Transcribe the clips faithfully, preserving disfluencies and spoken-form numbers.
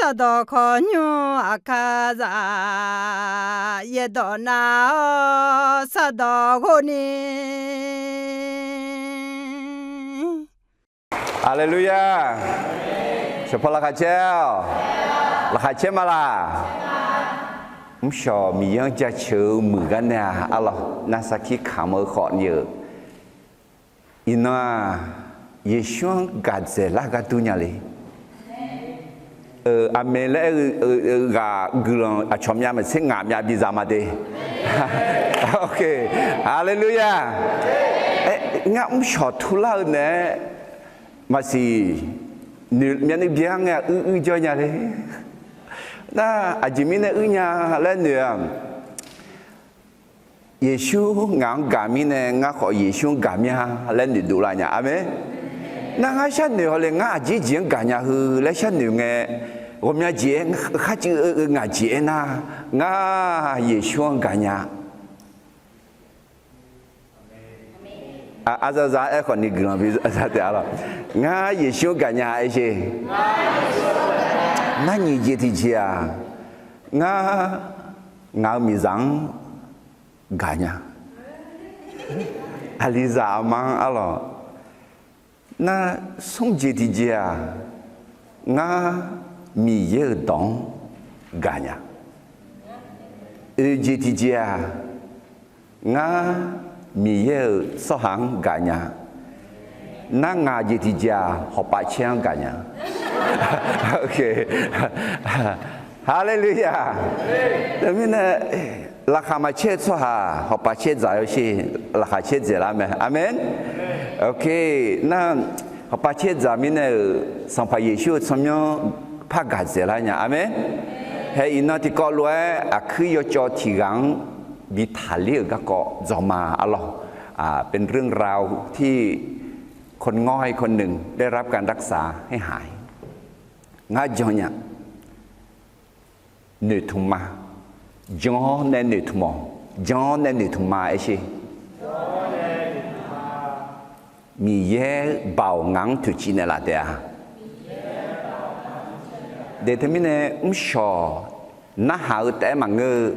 Sardawq khawqnymr aqkar zaq, yaerdawq nav-awr sardawq ghov ni. Haleluya! Shawqpaw laqkhaq caer-awq. Laqkhaq caer ma laq? Mrshawq Miqyaer-anr jaceuq-eu muiq gar nae-aq, arlawq, nar sarkir kamq-eu khawf ni-euq. Iqnan-aq, Yeqsur-anr gaq dzaeqlar ghardur nya le. Aqmeq laer aer-eu ghaq guiqlanq aqcawq myav maqtser ngaq myav biza ma de. Haleluya! Ngar mrshawq turlar-eu naeq-aer maqsiq, noeq myavnuiv byaer ngae uir uir jawr nya le. Nar aqjeq mirnae uir nya laer noeq-aq, Yeqsur ngaq-anr gaq mirnae ngar khawf Yeqsur-anr gaq mya laer noeqdov lar nya. Aqmeq. Nar ngar sharnoeq hawle ngar aqjeq jeq-anr gaq nya heu laer sharnoeq ngae, ghawqmya jeq-aer kharcuiv-eu ngaq jeq-aer nar, ngar Yeqsur-anr gaq nya. Arzaza aerkhawf ni guiqlanq bi za taef-a lawq. Ngar Yeqsur-anr gaq nya aer sher. Nar nyiq jeq tiqjeq-aq, ngar ngaq-euq miqzaq-anr gaq nya. Aqlizaq aqma-anr arlawq. Nar smr jeq tiqjeq-aq, ngar Miqyaer-euq dawq-anr gaq nya. Oeq jeq tiqjeq-aq, ngar Miqyaer-euq tsawrhaq-anr gaq nya. Nar ngaq jeq tiqjeq-aq, hawqpav caer-anr gaq nya. Haleluya! Teumirnae, laqkhaq maqcaer-eu tsawrhaq hawqpav caer dzaq-eu sher, laqkhaq caer dzaeqlar mae. Aqmeq. Nar hawqpav caer dzaq mirnae-euq Sanqpaq Yeqsur-euq tsawrmyanr par gaq dzaeqlar nya. Aqmeq. Hae iqnan tiqkawv lof-aer aqkuir yawcawv tiq ghaq-anr bi taqler-euq garkawv dzawq ma arlawq. เป็นเรื่องราวที่คนน้อยคนหนึ่ง ได้รับการรักษาให้หาย Ngar jan nya. Noeqtmq ma. Jan-awr nae noeqtmq-awq. Jan-awr nae noeqtmq ma aer sher. Miqyaer baoq ngaq-anr toeqciv naeqlaf taef-a. Deuq teumirnae mrshawq narhaq-eu taef-aer maqngeur-eu,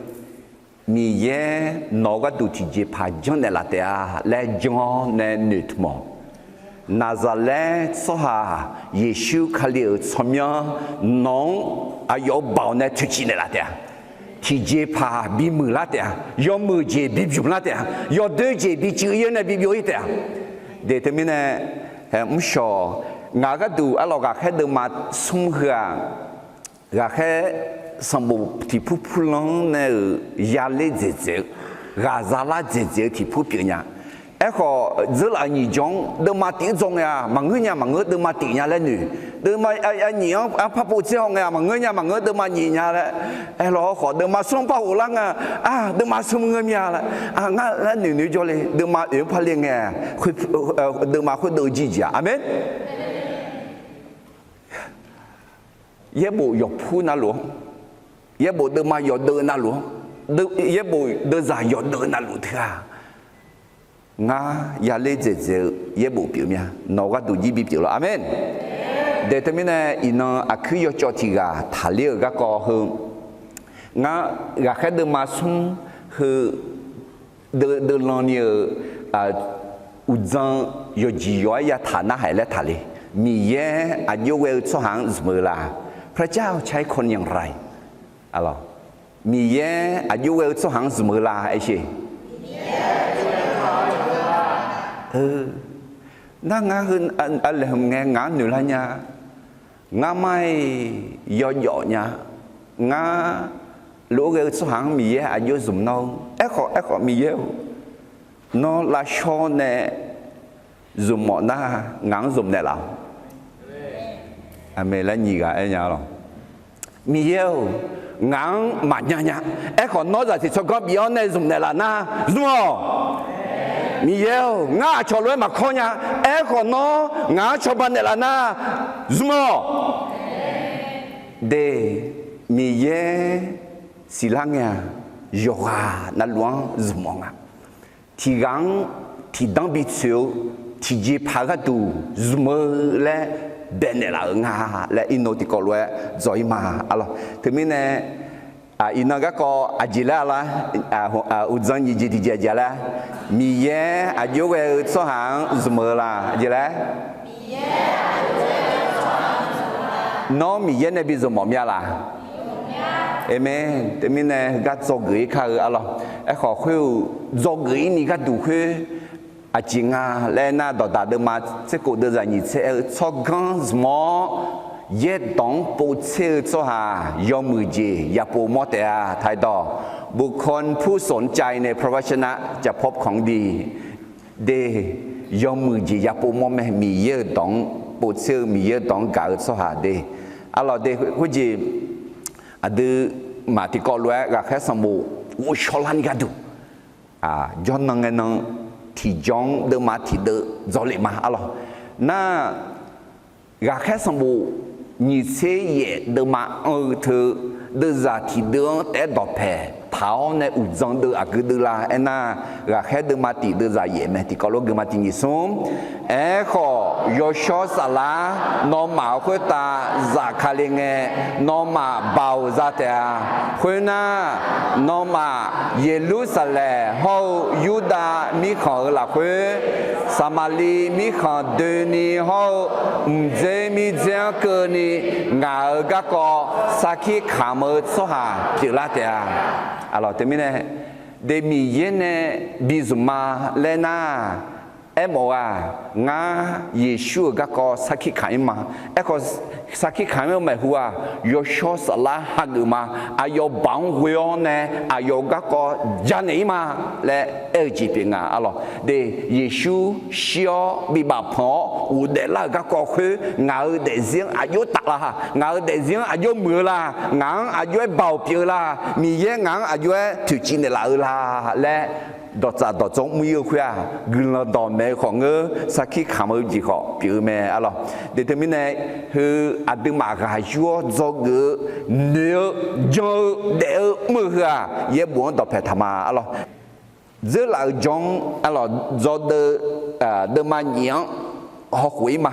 Miqyaer nawq-eu gharduq tiqjeqpaq janrnaeq laf taef-a laer jan-awr nae noeqtmq-awq. Naqzaqlaer tsawrhaq Yeqsur Kali-euq tsawrmyanr nawq-anr aqyawf-euq baoq nae toeqciv naeqlaf taef-a. Tiqjeqpaq bimuiq lar taef-a. Yawmuiq jeq bibyuq lar taef-a. Yawdoer jeq biciv-ir-awr nae bibyov-ir taef-a. Deuq teumirnae, mrshawq ngaq-eu gharduq arlawq ghaqkhaer deuvma smr heu-aq, ghaqkhaer sanqbof tiqpur purlanr nae-euq yaler dzaeqdzaeq-eu, ghaqza lar dzaeqdzaeq-eu tiqpur pyeuf nya. Aerkhawf dzeurlaf nyiq jawr-anr deuvma tif-anr dzaw ngae-aq maqngeur nya maqngeur deuvma tif nya laer noeq. Deuvma nyiq-anr par pov tser haw ngae-aq maqngeur nya maqngeur deuvma nyiq nya laer aerlawq-awr khawf deuvma smr par ghoflar nga-a, deuvma smr ngeur mir-a laer, ngar laer noeq noeq jawrle deuvma oeq-anr par le ngae, deuvma khoerdeuv-eu jirjeq-aq. Aqmeq. Yaerbof yawqpur navluf-anr, yaerbof deuvma yawdeuv navluf-anr, yaerbof deuvzaq yawdeuv navluf teughaq, ngar yaler dzaeqdzaeq-eu yaerbof pyeuf mir-a. Nawq-eu gharduq jir bipyeuf lawr. Aqmeq. Deuq teumirnae iqnan aqkuir yawcawv tiq ghaq taqler-euq garkawv heu, ngar ghaqkhaer deuvma smr heu deuvlanni-euq uqdzan yawqjeq yawq-aer yataq narhaq laer taqler. Miqyaer aqjox ghae-eu tsawrhaq-anr zmq-eu la? พระเจ้าใช้คนอย่างไร? Miqyaer aqjox ghae-eu tsawrhaq-anr zmq-eu la aer sher. Nar ngar heu aqlaeqhmq ngae ngaq-anr noeqlar nya. Ngar mar-iq yawjawf nya. Ngar lof-aer ghae-eu tsawrhaq-anr Miqyaer aqjox zmq nawr-eu aerkhawf, aerkhawf Miqyaer-or, nawr lavshawr nae zmq mawf nar ngaq-anr zmq naeqlaf-awq. Aqmeq laer nyiq ghaq aer nya lawq. Miqyaer-or, ngaq-anr maqnya nya. Aerkhawf nawr zaqsiq tsawrganr bif-awr nae zmq naeqlaf nar zmq-awq. Miqyaer-or, ngar aqcawq lof-aer maqkawr nya. Aerkhawf nawr ngaq-anr cawba naeqlaf nar zmq-awq. De, Miqyaer siqlar ngae-aq, yawqghaq navluf-anr zmq-awq nga. Tiq ghaq-anr tiqdanr bitsoeq-eu tiqjeqpaq gharduq zmq-eu laer daefnaeq laf-euq nga laer iqnan tiqkawv lof-aer dzaw-ir ma. Arlawq, teumirnae iqnan garkawv aqjeq laer lar, uqdzan nyiq jeq tiqjeq aqjeq laer, Miqyaer aqjox ghae-eu tsawrhaq-anr zmq-eu la? Aqjeq laer, nawr Miqyaer nae bi zmq mawf mya laq? Aqmeq. Teumirnae heugar dzawgeuf-ir kar-eu arlawq. Aerkhawf khoer-eu dzawgeuf-ir ni gharduq khoer aqjeq nga laer nar, Dawqdaq deuvma tser khof deuvzaq nyiq tser aer-eu tsawrganr zmq-awr yaerdawq-anr povtser-eu tsawrhaq yawmuiq jeq yapov mawr taef-a. ไทย dawq, บุคคลผู้สนใจในพระวจนะจะพบของดี de, yawmuiq jeq yapov mawr mae. Miqyaer-euq dawq-anr povtser-eu, Miqyaer-euq dawq-anr gaq-eu tsawrhaq de. Arlawq de, khoerjeq aqduimaf tiqkawv lof-aer ghaqkhaer sanqbof ghovshaw larni gharduq jawrnan ngae nan tiqjawr-anr deuvma tiqdeuv dzawlef ma. Arlawq, nar ghaqkhaer sanqbof nyiq tser yaef deuvma anr-eu teu deuvzaq tiqdeuv-anr taef-aer dawqpaeq taq-awr nae uqdzan deuv aqgeu deuv la aernar, ghaqkhaer deuvma tiq deuvzaq yaef mae. Tiqkawv lof geufma tiq nyiq smr. Aerkhawf, yawshawr saflar nawmaf-euq khoertav zafkale ngae, nawmaf baoq za taef-a. Khoernar, nawmaf Yeqlursaqlaeq hawr-eu Yurdav mirkhanq-euq lafkhoer, Saqmaqliv mirkhanq doeni hawr-eu mqdzer mirdzer-anr keuvni ngaq-euq garkawv sarkir kamq-eu tsawrhaq pyeuflar taef-a. Arlawq, teumirnae de Miqyaer nae bi zmq ma laer nar, aermawf-aq, ngar Yeqsur-euq garkawv sarkir kamq-ir ma. Aerkhawf, sarkir kamq-ir-eu maeqhu-aq, yawshawr saflar hageuf ma. Aqyawf baoq-anr ghoe-awr nae aqyawf-euq garkawv janaeq-ir ma laer aer-eu jeq pyeuf nga. Arlawq de, Yeqsur shir-awr bibaf panq-awr ghofdaef lar-euq garkawv khoer ngaq-euq daefzir-anr aqjox taf la? Ngaq-euq daefzir-anr aqjox muiq-eu la? Ngaq-anr aqjox-aer baoq pyeuf-eu la? Miqyaer ngaq-anr aqjox-aer toeqciv naeqlaf-eu la laer dawqtsaf dawqdzawr mr-ir-eu khoer-aq, guiqlanq dawqmaeq-eu khawf ngeur, sarkir kamq-eu jeq khawf pyeuf-eu mae. Arlawq de, teumirnae heu aqduimaf ghaq yur-awr dzawgeuf-eu, noeq-eu, jan-eu, daef-eu mr-eu heu-aq, yaerbof-anr dawqpaeq taq ma. Arlawq, dzeurlaf-euq jawr-anr arlawq dzawdeuv deuvma nyiq-anr hawkhof-ir ma.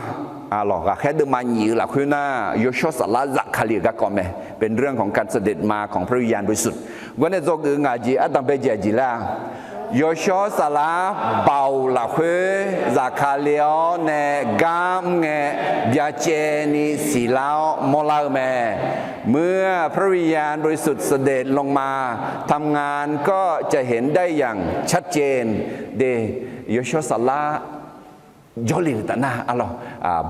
Arlawq, ghaqkhaer deuvma nyiq-eu lafkhoer nar, yawshawr saflar zafkale-euq garkawv mae. เป็นเรื่องของการเสด็จมาของพระวิญญาณบริสุทธิ์ gar nae dzawgeuf-eu ngaq jeq ardanq bae jeq aqjeq laer-a, yawshawr saflar baoq lafkhoer zafkale-awr nae gar mr ngae, byacaevni siqlar-awr mawrlar-eu mae. เมื่อพระวิญญาณบริสุทธิ์เสด็จลงมาทำงานก็จะเห็นได้อย่างชัดเจน de, yawshawr saflar jawrle-euq taf nar arlawq,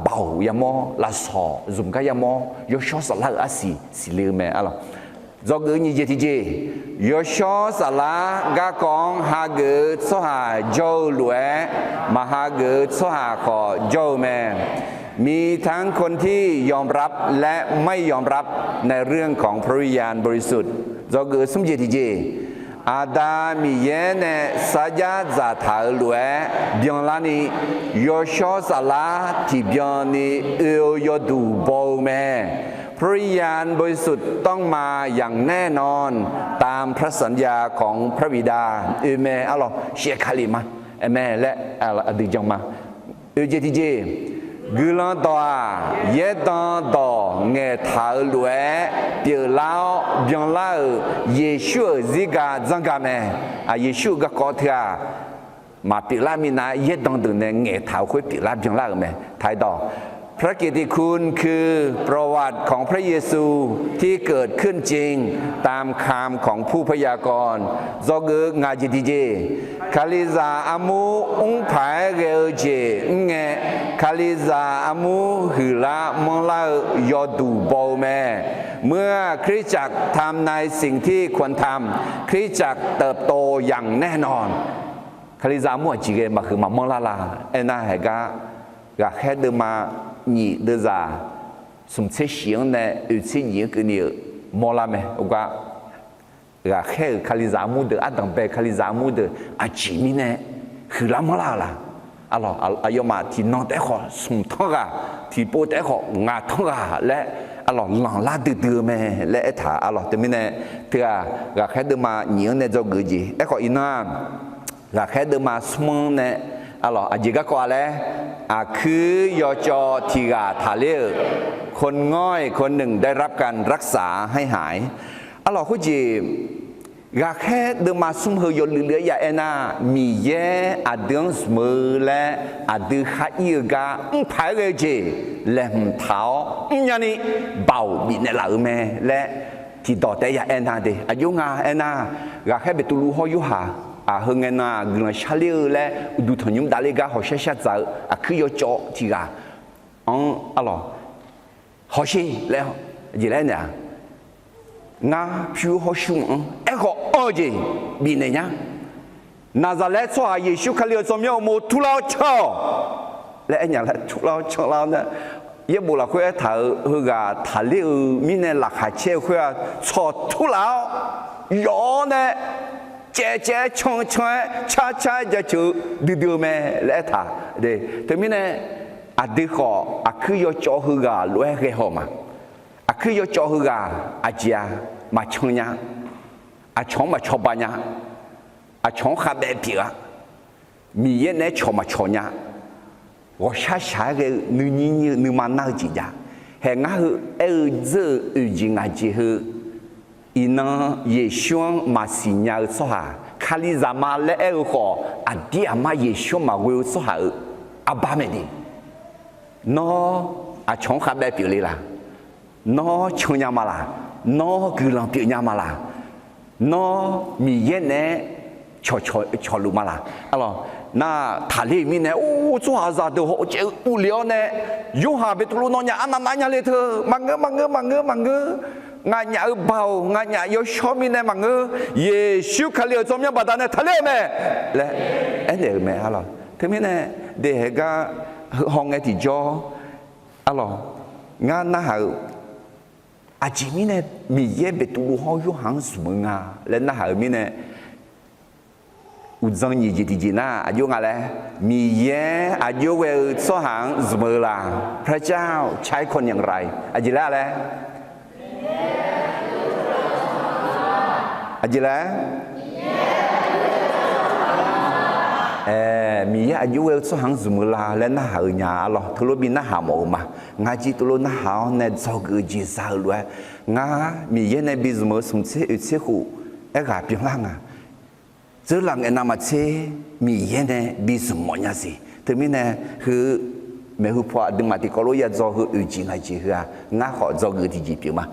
baoq yamawr, lafsawq zmq gar yamawr, yawshawr saflar-euq arsiq siqle-eu mae. Arlawq, dzawgeuf-eu nyiq jeq tiqjeq, yawshawr saflar garkawv-anr hageuf-eu tsawrhaq jawr-eu lof-aer, maqhageuf-eu tsawrhaq khawf jawr-eu mae. มีทั้งคนที่ยอมรับและไม่ยอมรับในเรื่องของพระวิญญาณบริสุทธิ์ dzawgeuf-eu smr jeq tiqjeq, Aqda Miqyaer nae sarjax dzaqtaq-euq lof-aer byanlarni, yawshawr saflar tiqbyanni oe-eu yawduq baw-eu mae. พระวิญญาณบริสุทธิ์ต้องมาอย่างแน่นอนตามพระสัญญาของพระบิดา oe mae. Arlawq, shaevkale ma, aer mae laer aqdui jan ma. Oe jeq tiqjeq, guiqlanq dawq-aq, yaerdan dawq ngaeqtaq-eu lof-aer pyeuflar-awr byanlar-euq Yeqsur-euq zirga dzanrgaq mae. Yeqsur-euq garkawv teu-aq, maqpyeuflar minav yaerdan deuq nae ngaeqtaq-eu khoer pyeuflar byanlar-euq mae. ไทย dawq, พระกิตติคุณคือประวัติของพระเยซูที่เกิดขึ้นจริงตามคำของผู้พยากรณ์ dzawgeuf-eu ngaq jeq tiqjeq, Kalizaq armur mrpaq-aer ghae-eu jeq mr ngae, Kalizaq armur huiqlar manrlar-eu yawduq baw-eu mae. เมื่อคริสตจักรทำในสิ่งที่ควรทำ คริสตจักรเติบโตอย่างแน่นอน Kalizaq armur aqjeq ghae maqhuiq maqmanr lar la? Aernar, haeq gar ghaqkhaer deuvma nyiq deuvzaq smq tser shif-anr nae oeq tser nyiq-anr keuvni-euq mawrlar mae. Ogar ghaqkhaer-euq Kalizaq armur deuq, ardanq bae Kalizaq armur deuq aqjeq mirnae huiqlar manrlar-euq la? Arlawq, aqyawfmaf tiqnan taef-aer khawf smq tanr ghaq, tiqpov taef-aer khawf ngaq tanr ghaq laer, arlawq, lanqlar duidui-eu mae laer aertaq. Arlawq, teumirnae teu-aq, ghaqkhaer deuvma nyiq-anr nae dzawgeuf-eu jeq. Aerkhawf iqnan-aq, ghaqkhaer deuvma smr-anr nae Arlawq, aqjeq garkawv-a laer, aqkuir yawcawv tiq ghaq taqler-euq, คนง่อยคนหนึ่งได้รับการรักษาให้หาย. Arlawq, khoerjeq ghaqkhaer deuvma smr heu yawluiv luiv-aer ya aernar, Miqyaer aqdui-anr zmq-eu laer aqdui khar ir-eu gar mrpaq-aer ghae-eu jeq laeqhmq taq-awr mrnya ni baoq bifnaeq laf-euq mae laer tiqdawq taef-aer ya aernar de. Aqjox nga aernar, ghaqkhaer Beqtuvluv hawr Yorhaq-aq, heu ngae nan-aq guiqlanq sharler-eu laer uqduq tanqnymr davler gar hawqshar shar dzaq-eu aqkuir yawcawv tiq ghaq-anr, arlawq, hawsher laer, jeq laer naeq-aq, ngar pyur hawr shurmaf-anr aerkhawf anr-eu jeq bifnaeq nya. Naqzaqlaer tsawrhaq Yeqsur Kali-euq tsawrmyanr uqmov turlar-awr can-awq laer aernya laer turlar-awr canlar-awr nar, yaerbof lafkhoer aertaq-euq heughaq taqler-euq mirnae laqkhaq caer-eu khoer-aq, tsawq turlaf-awr yawf-awr nae caevcaev-aer can can-aer car car-aer jaceuq-eu duidui-eu mae laer aertaq. Teumirnae aqdui khawf aqkuir yawcawv heughaq lof-aer ghae haw ma. Aqkuir yawcawv heughaq aqjeq-a, maqcan nya. Aqcawq-anr maqcawba nya. Aqcawq-anr khavbaev pyeuf-a. Miqyaer naeq-aer cawq maqcawq nya. Ghawqshar shaq-aer ghae-eu nuinyir nyir-eu nuima nar-eu jeq jav. Haeq ngar heu aer-eu dzeur-euq oeq jeq ngaq jeq heu, iqnan Yeqsur-anr maqsiq nya-eu tsawrhaq, Kalizaq ma laer aer-eu khawf, aqdir aqmar Yeqsur-anr maqghoe-eu tsawrhaq-euq arbar mae de. Nawr aqcawq-anr khavbaev pyeufle laq? Nawr can nya ma laq? Nawr guiqlanq pyeuf nya ma laq? Nawr Miqyaer naeq-aer cawqcawq cawqluf ma laq? Arlawq, nar taqler-euq mirnae, or, tsawrhaqzaq deuq hawcaev-eu uvle-awr nae, Yorhaq Beqtuvluv nawnyaf arnavnav nya le teu, maqngeur maqngeur maqngeur maqngeur, nganyaf-euq baoq nganyaf yawshawr mirnae maqngeur, Yeqsur Kali-euq tsawrmyanr baqdanae taqler-eu mae laer aernaeq-euq mae. Arlawq, teumirnae dehaeq gar heuhaw ngae tiqjawr, arlawq, ngar narhaq-euq aqjeq mirnae Miqyaer Beqtuvluv hawr Yorhaq-anr zmq-eu nga laer narhaq-euq mirnae, uqdzan nyiq jeq tiqjeq nar aqjox nga laer, Miqyaer aqjox ghae-eu tsawrhaq-anr zmq-eu la, พระเจ้าใช้คนอย่างไร aqjeq laer laer, aqjeq laer, Miqyaer aqjox ghae-eu tsawrhaq-anr zmq-eu la laer narhaq-eu nya. Arlawq, teulof bi narhaq mawf-eu ma. Ngar jir teulof narhaq-awr nae dzawgeuf-eu jeq za-eu lof-aer, ngar Miqyaer nae bi zmq-eu smq tser oeq tser khof aerghaq byanlar nga. Dzeurlaf ngaeq navmaqtser Miqyaer nae bi zmq mawf nya siq. Teumirnae heu maeqhu paw aqduimaf tiqkawv lof ya dzaw heu oeq jeq ngaq jeq heu-aq, ngar khawf dzawgeuf tiqjeq pyeuf ma.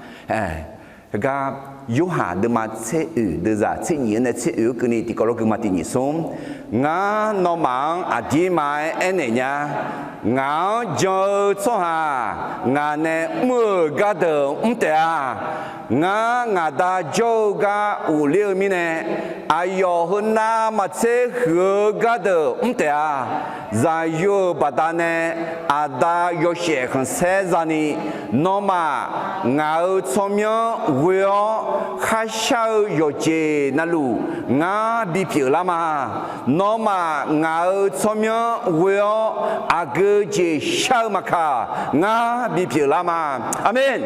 Gar, Yorhaq deuvma tser oeq deuvzaq tser nyif-anr nae tser oeq-anr keuvni tiqkawv lof gui ma tiq nyif smr. Ngar nawmaf-anr aqdirma-aer aernaeq nya. Ngaq-anr jan-eu tsawrhaq ngaq nae mr-euq gardeuq mr taef-a. Ngar ngaq Da jawr-eu gar ghofler-eu mirnae, aqyawf heu navmaqtser huiq-eu gardeuq mr taef-a. Zaqyo-euq baqdanae Aqda yawshaef khanqsaer zani, nawmaf ngaq-euq tsawrmyanr ghoe-awr kharshar-eu yawqjeq navluf ngar bipyeuf lar ma. Nawmaf ngaq-euq tsawrmyanr ghoe-awr aqgeu jeq shar-eu maqkaq, ngar bipyeuf lar ma. Aqmeq.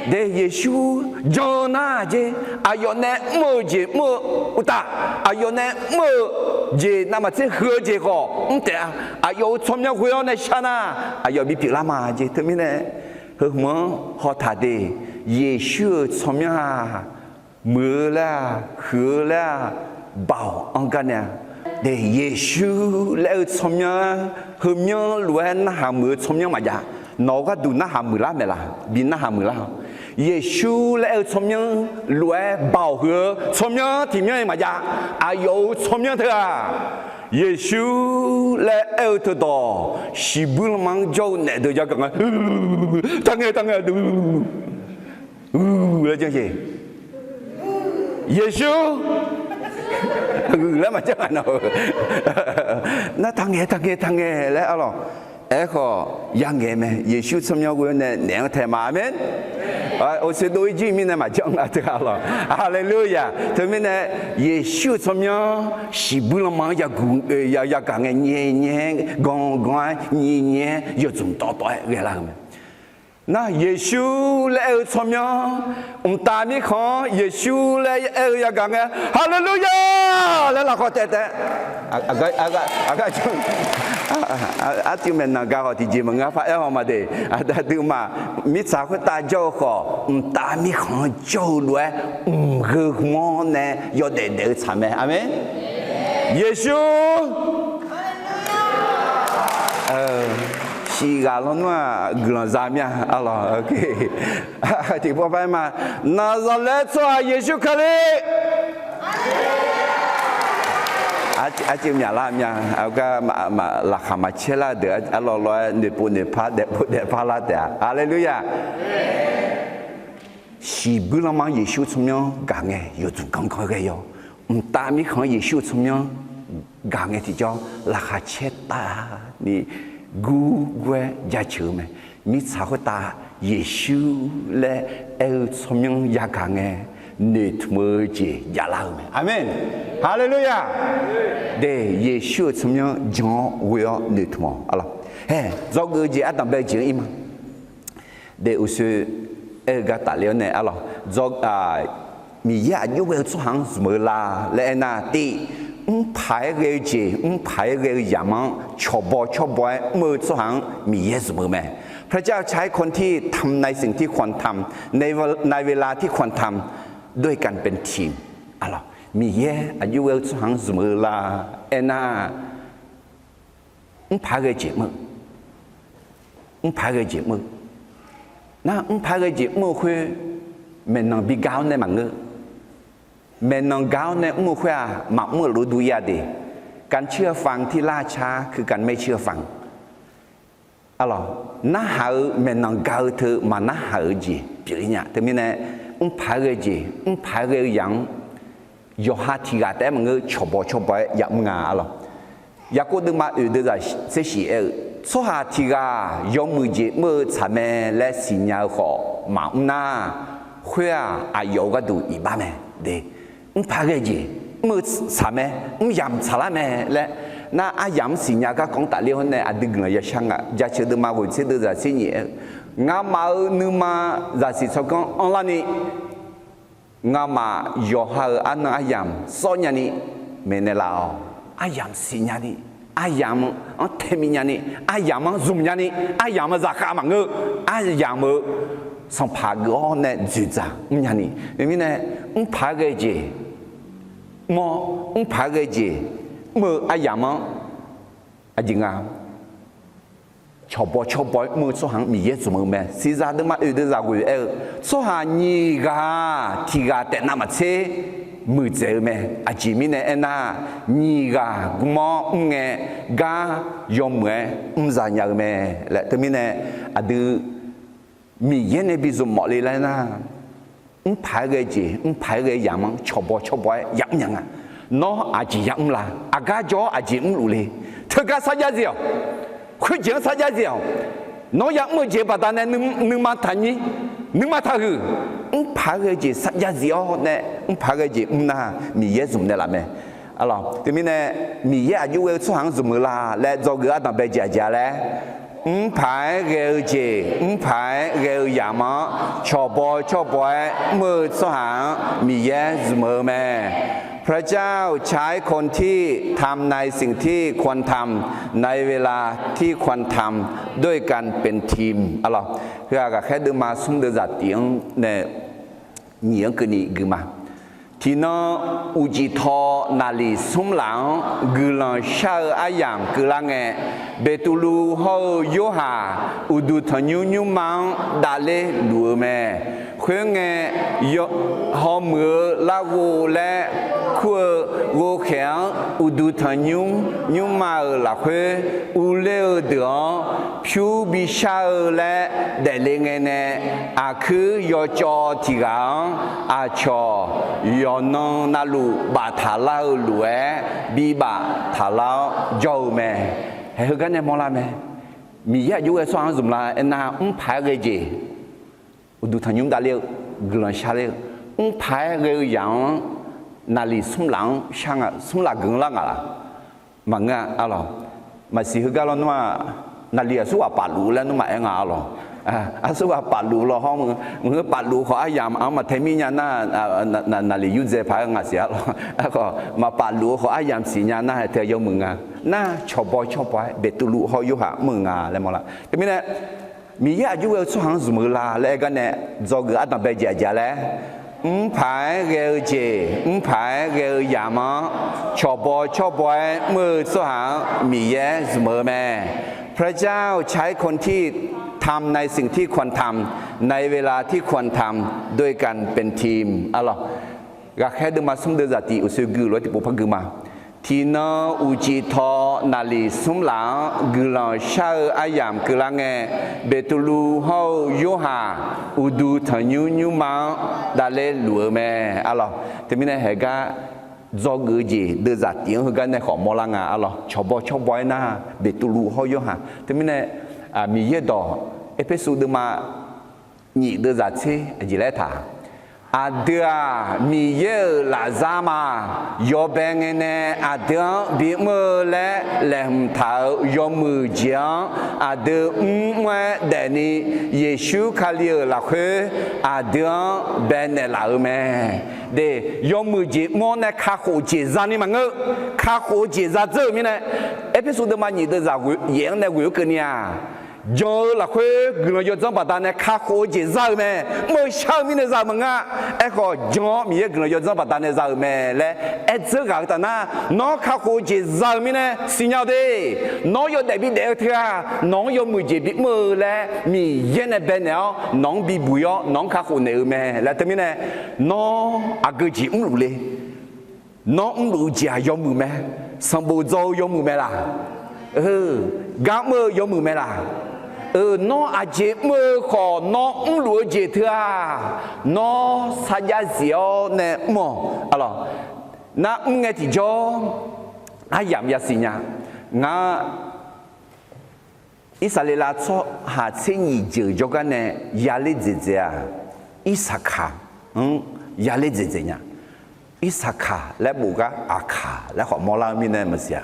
De, Yeqsur jan-eu nar jeq, aqyawf nae mr-eu jeq mr-eu uqtaf, aqyawf nae mr-eu jeq navmaqtser huiq-eu jeq khawf mr taef-a. Aqyawf-euq tsawrmyanr ghoe-awr nae shar nar, aqyawf bipyeuf lar ma jeq. Teumirnae heu hmq-anr hawtaq de, Yeqsur-euq tsawrmyanr-aq, muiq-eu laer-aq, huiq-eu laer-aq, baoq anr gar nae-a. De, Yeqsur laer aer-eu tsawrmyanr heumyanr lof-aer narhaq muiq-eu tsawrmyanr maqjav. Nawq-eu gharduq narhaq muiqlar maeqlaf, bi narhaq muiqlar-awq. Yeqsur laer aer-eu tsawrmyanr lof-aer baoq huiq-eu tsawrmyanr tiqmyanr-iq maqjav. Aqyawf-euq tsawrmyanr teu-aq, Yeqsur laer aer-eu teudawq, shiqbuir lanma-anr jawr-eu naef deuq yagaq nga, tangae tangae, laer janr jeq. Yeqsur laer maqjanr nga nawq-eu. Nar tangae tangae tangae laer arlawq. Aerkhawf, yangaeq mae, Yeqsur tsawrmyanr ghoe-awr nae naef-anr tae ma. Aqmeq. Oeqseq dov-ir jir mirnae maqjanr nga teu arlawq. Haleluya. Teumirnae, Yeqsur-euq tsawrmyanr shiqbuir lanma-anr yagaq ngae nyae nyae-aer, ganq ganq-aer nyae nyae-aer, yawdzmq tawv tawv-aer ghaelar-eu mae. Nar Yeqsur laer aer-eu tsawrmyanr, mqtav mirkhanq-anr Yeqsur laer aer-eu yagaq ngae, Haleluya! laer lafkhawf taef taef. Arcuiv maeqnan ga khawf tiqjeq maqngeur, par aer haw ma de. Aqduimaf mirtsaq khoertav jawr-eu khawf, mqtav mirkhanq-anr jawr-eu lof-aer, mqgheu hmq-anr nae yawdaef daef-eu tsaq mae. Aqmeq. Yeqsur siq ghaq lawnmr-aq guiqlanq za mir-a arlawq. Tiqpov par aer ma, Naqzaqlaer tsawrhaq Yeqsur Kali. Arcuiv myaqlar mya, gar laqkhaq maqcaer lar deuq arlawq lawr-aer noeqpov noeqpar daefpov daefpar lar taef-a. Haleluya. Siqbuir lanma-anr Yeqsur tsawrmyanr gaq ngae yawdzmq ganrganr ghae yawr. Mqtav mirkhanq-anr Yeqsur-eu tsawrmyanr gaq ngae tiqjawr laqkhaq caer taf ni gur gur-aer jaceuq-eu mae. Mirtsaq khoertav Yeqsur laer aer-eu tsawrmyanr yagaq ngae noeqtmq-eu jeq javlar-eu mae. Aqmeq. Haleluya. De, Yeqsur-euq tsawrmyanr jan-awr ghoe-awr noeqtmq-awq arlawq. Hae, dzawgeuf-eu jeq ardanqbae jeq-anr ir ma. De, uqshoe aer-eu gar tafler-awr nae arlawq, Miqyaer aqjox ghae-eu tsawrhaq-anr zmq-eu la laer aernar, tiv, mrpaq-aer ghae-eu jeq, mrpaq-aer ghae-eu yamq-anr cawqbaw cawrbaw-aer mr-eu tsawrhaq-anr Miqyaer zmq-eu mae. พระเจ้าใช้คนที่ทำในสิ่งที่ควรทำ ในเวลาที่ควรทำ ด้วยการเป็นทีม arlawq. Miqyaer aqjox ghae-eu tsawrhaq-anr zmq-eu la aernar, mrpaq-aer ghae jeq mr-eu, mrpaq-aer ghae jeq mr-eu. Nar mrpaq-aer ghae jeq mr-eu khoer, maeqnan bi gar-awr nae maqngeur. Maeqnan gar-awr nae mr-eu khoer-aq, maqmr-euq lof-aer dur ir-a de. การเชื่อฟังที่ล่าช้า คือการไม่เชื่อฟัง arlawq. Narhaq-eu maeqnan gar-eu teu maqnarhaq-eu jeq pyeuf-ir nya. Teumirnae, mrpaq-aer ghae jeq, mrpaq-aer ghae-eu yamq-anr yawqha tiq ghaq taef-aer maqngeur, cawqbaw cawrbaw-aer yamr nga arlawq. Yaqkov deuvma oeq deuvzaq tser shif aer-eu, tsawrhaq tiq ghaq yawmuiq jeq mr-eu tsaq mae laer siqnya-eu khawf maqmr nar, khoer-aq aqyawf-euq gharduq iqbax mae de. Mrpaq-aer ghae jeq mr-eu tsaq mae, mr yamq tsaqlar mae laer, nar aryamq-anr siqnya garkawv-anr tafler-awr nae aqdui guiqlanq yashar nga. Jaceuq deuvma ghoeq tser deuvzaq tser nyiq aer-eu, ngamaf-euq nuima zaqsiq tsawrganr anrlarni, ngamaf yawqha-euq arnan aryamq sawr nyani maeqnaeq laf-awq. Aryamq siqnya ni, aryamq-anr taemi nyani, aryamq-anr zmq nyani, aryamq-euq zaqkhav maqngeur, aryamq-euq sanqpaq geuf-awr nae dzoeqdzaq mr nyani. Teumirnae, mrpaq-aer ghae jeq mr-awr, mrpaq-aer ghae jeq mr-eu aryamq-anr aqjeq nga cawqbaw cawrbaw-aer mr-eu tsawrhaq-anr Miqyaer zmq-eu mae. Siqzaq deuvma oeq deuvzaq ghoeq aer-eu, tsawrhaq nyiq ghaq tiq ghaq taef navmaqtser muiqdzaeq-eu mae. Aqjeq mirnae aernar, nyiq ghaq gm-awr mr ngae, gar yawmuiq-aer mr za nya-eu mae laer. Teumirnae, aqdui Miqyaer nae bi zmq mawf le laer nar, mrpaq-aer ghae jeq, mrpaq-aer ghae yamq-anr cawqbaw cawrbaw-aer yamr nya nga. Nawr aqjeq yamr la? Aqgar jawr-awr aqjeq mrluf le? Teugar sarjax zif-awq. Khoerjeq-anr sarjax zif-awq. Nawr yamr-eu jeq baqdanae nuima taqnyir, nuima taqhuiq. Mrpaq-aer ghae jeq sarjax zif-awr nae, mrpaq-aer ghae jeq mr nar, Miqyaer zmq naeqlaf mae. Arlawq, teumirnae, Miqyaer aqjox ghae-eu tsawrhaq-anr zmq-eu la laer dzawgeuf ardanqbae jeq aqjeq-a laer, mrpaq-aer ghae-eu jeq, mrpaq-aer ghae-eu yamq-anr cawqbaw cawrbaw-aer mr-eu tsawrhaq-anr Miqyaer zmq-eu mae. พระเจ้าใช้คนที่ทำในสิ่งที่ควรทำ ในเวลาที่ควรทำ ด้วยการเป็นทีม arlawq. Heu-aq, ghaqkhaer deuvma smr deuvzaq tif-anr nae nyiq-anr keuvni gui ma. Tiqnan uqcif taw naqliq smr laf-anr guiqlanq shar-eu aryamq keuvlar ngae, Beqtuvluv hawr-eu Yorhaq uqduq tanqnymr nymrma-anr davler luf-eu mae. Khoerngae, hawmuiq-eu larghov laer kur-eu ghovkhaeq-anr uqduq tanqnymr nymrma-euq lafkhoer urler-eu deuq-anr pyur bishar-eu laer daefle ngae nae, aqkuir yawcawv tiq ghaq-anr aqcawq yawqnan navluf baftaq lar-eu lof-aer bibaf taq lar-awr jawr-eu mae. Haeq heugar nae mawrlar mae. Miqyaer aqjox ghae tsawrhaq-anr zmq la aernar, mrpaq-aer ghae jeq, uqduq tanqnymr davler-eu, guiqlanq sharler-eu, mrpaq-aer ghae-eu yamq-anr naqliq smr laf-anr shar nga, smr laf guiq-anr lar nga laq? Maqngeur-a arlawq. Maqsiq heugar lawnmr-aq, naqliq aqsur ghaq paf luf-eu laer nmr maqaer nga arlawq. Aqsurghaq pafluf-eu lawhawr maqngeur, pafluf-eu khawf aryamq-anr maqtae mir nya nar, naqliq yurdzae paq-aer ngaq siq-a lawr. Aerkhawf maqpafluf-eu khawf aryamq siqnya nar, hae teu yawmuiq nga. Nar cawqbaw cawrbaw-aer Beqtuvluv hawr Yorhaq mr-eu nga laer mawrlar. Teumirnae Miqyaer aqjox ghae-eu tsawrhaq-anr zmq-eu la laer aer gar nae, dzawgeuf ardanqbae jeq aqjeq-a laer, mrpaq-aer ghae-eu jeq, mrpaq-aer ghae-eu yamq-anr cawqbaw cawrbaw-aer mr-eu tsawrhaq-anr Miqyaer zmq-eu mae. พระเจ้าใช้คนที่ทำในสิ่งที่ควรทำ ในเวลาที่ควรทำ โดยการเป็นทีม arlawq. Ghaqkhaer deuvma smr deuvzaq tiq uqshoe gui lof-aer tiqpov par gui ma. Tiqnan uqcif taw naqliq smr laf-anr guiqlanq shar-eu aryamq keuvlar ngae, Beqtuvluv hawr-eu Yorhaq uqduq tanqnymr nymrma-anr davler luf-eu mae, arlawq. Teumirnae haeq gar dzawgeuf-eu jeq deuvzaq tiq-anr heugar nae khawf mawrlar nga, arlawq. Cawqbaw cawrbaw-aer nar, Beqtuvluv hawr Yorhaq. Teumirnae Miqyaer dawq Erpersu deuvma nyif deuvzaq tser aqjeq laer taq, aqdui-aq, Miqyaer-euq lafzar ma. Yawbae ngae nae aqdui-anr bimr-eu laer laeqhmq taq-euq yawmuiq jeq-anr aqdui mrmr-aer daefni, Yeqsur Kali-euq lafkhoer aqdui-anr baenaeq laf-eu mae. De, yawmuiq jeq mr-awr nae kakhof jeq zani maqngeur. Kakhof-eu jeq zadzeur-euq mirnae, Erpersu deuvma nyif deuvzaq yaef-anr nae ghoeq-eu keuvni-aq, jan-eu lafkhoer guiqlanq yawdzanr baqdanae kakhof-eu jeq za-eu mae. Mr-eu shar-eu mirnae za-eu maqngeur-a. Aerkhawf jan-awr Miqyaer guiqlanq yawdzanr baqdanae za-euq mae laer aerdzeur ghaq-eu taf nar, nawr kakhof-eu jeq za-eu mirnae siqnya-eu de. Nawr yawdaef bidaef-eu teu-aq, nawq-anr yawmuiq jeq bimr-eu laer Miqyaer nae baenaeq-awr nawq-anr bibuq-ir-awr nawq-anr kakhof naeq-eu mae laer teumirnae, nawr aqgeu jeq mrluf le. Nawr mrluf-eu jeq-aq yawmuiq mae. Sanqbof dzaw-eu yawmuiq mae laq? Gar mr-eu yawmuiq mae laq? Nawr aqjeq mr-eu khawf nawr mrluf-eu jeq teu-aq, nawr sarjax zif-awr nae mr-awq, arlawq. Nar mr ngae tiqjawr aryamq yasiq nya. Ngar Irsaqleqlav tsawrhaq tser nyif jeuq jawrgar nae yaler dzaeqdzaeq-aq, Irsaqkaq-anr yaler dzaeqdzaeq nya. Irsaqkaq laer bof gar Aqkaq laer khawf mawrlar-eu mirnae maqsiq-a.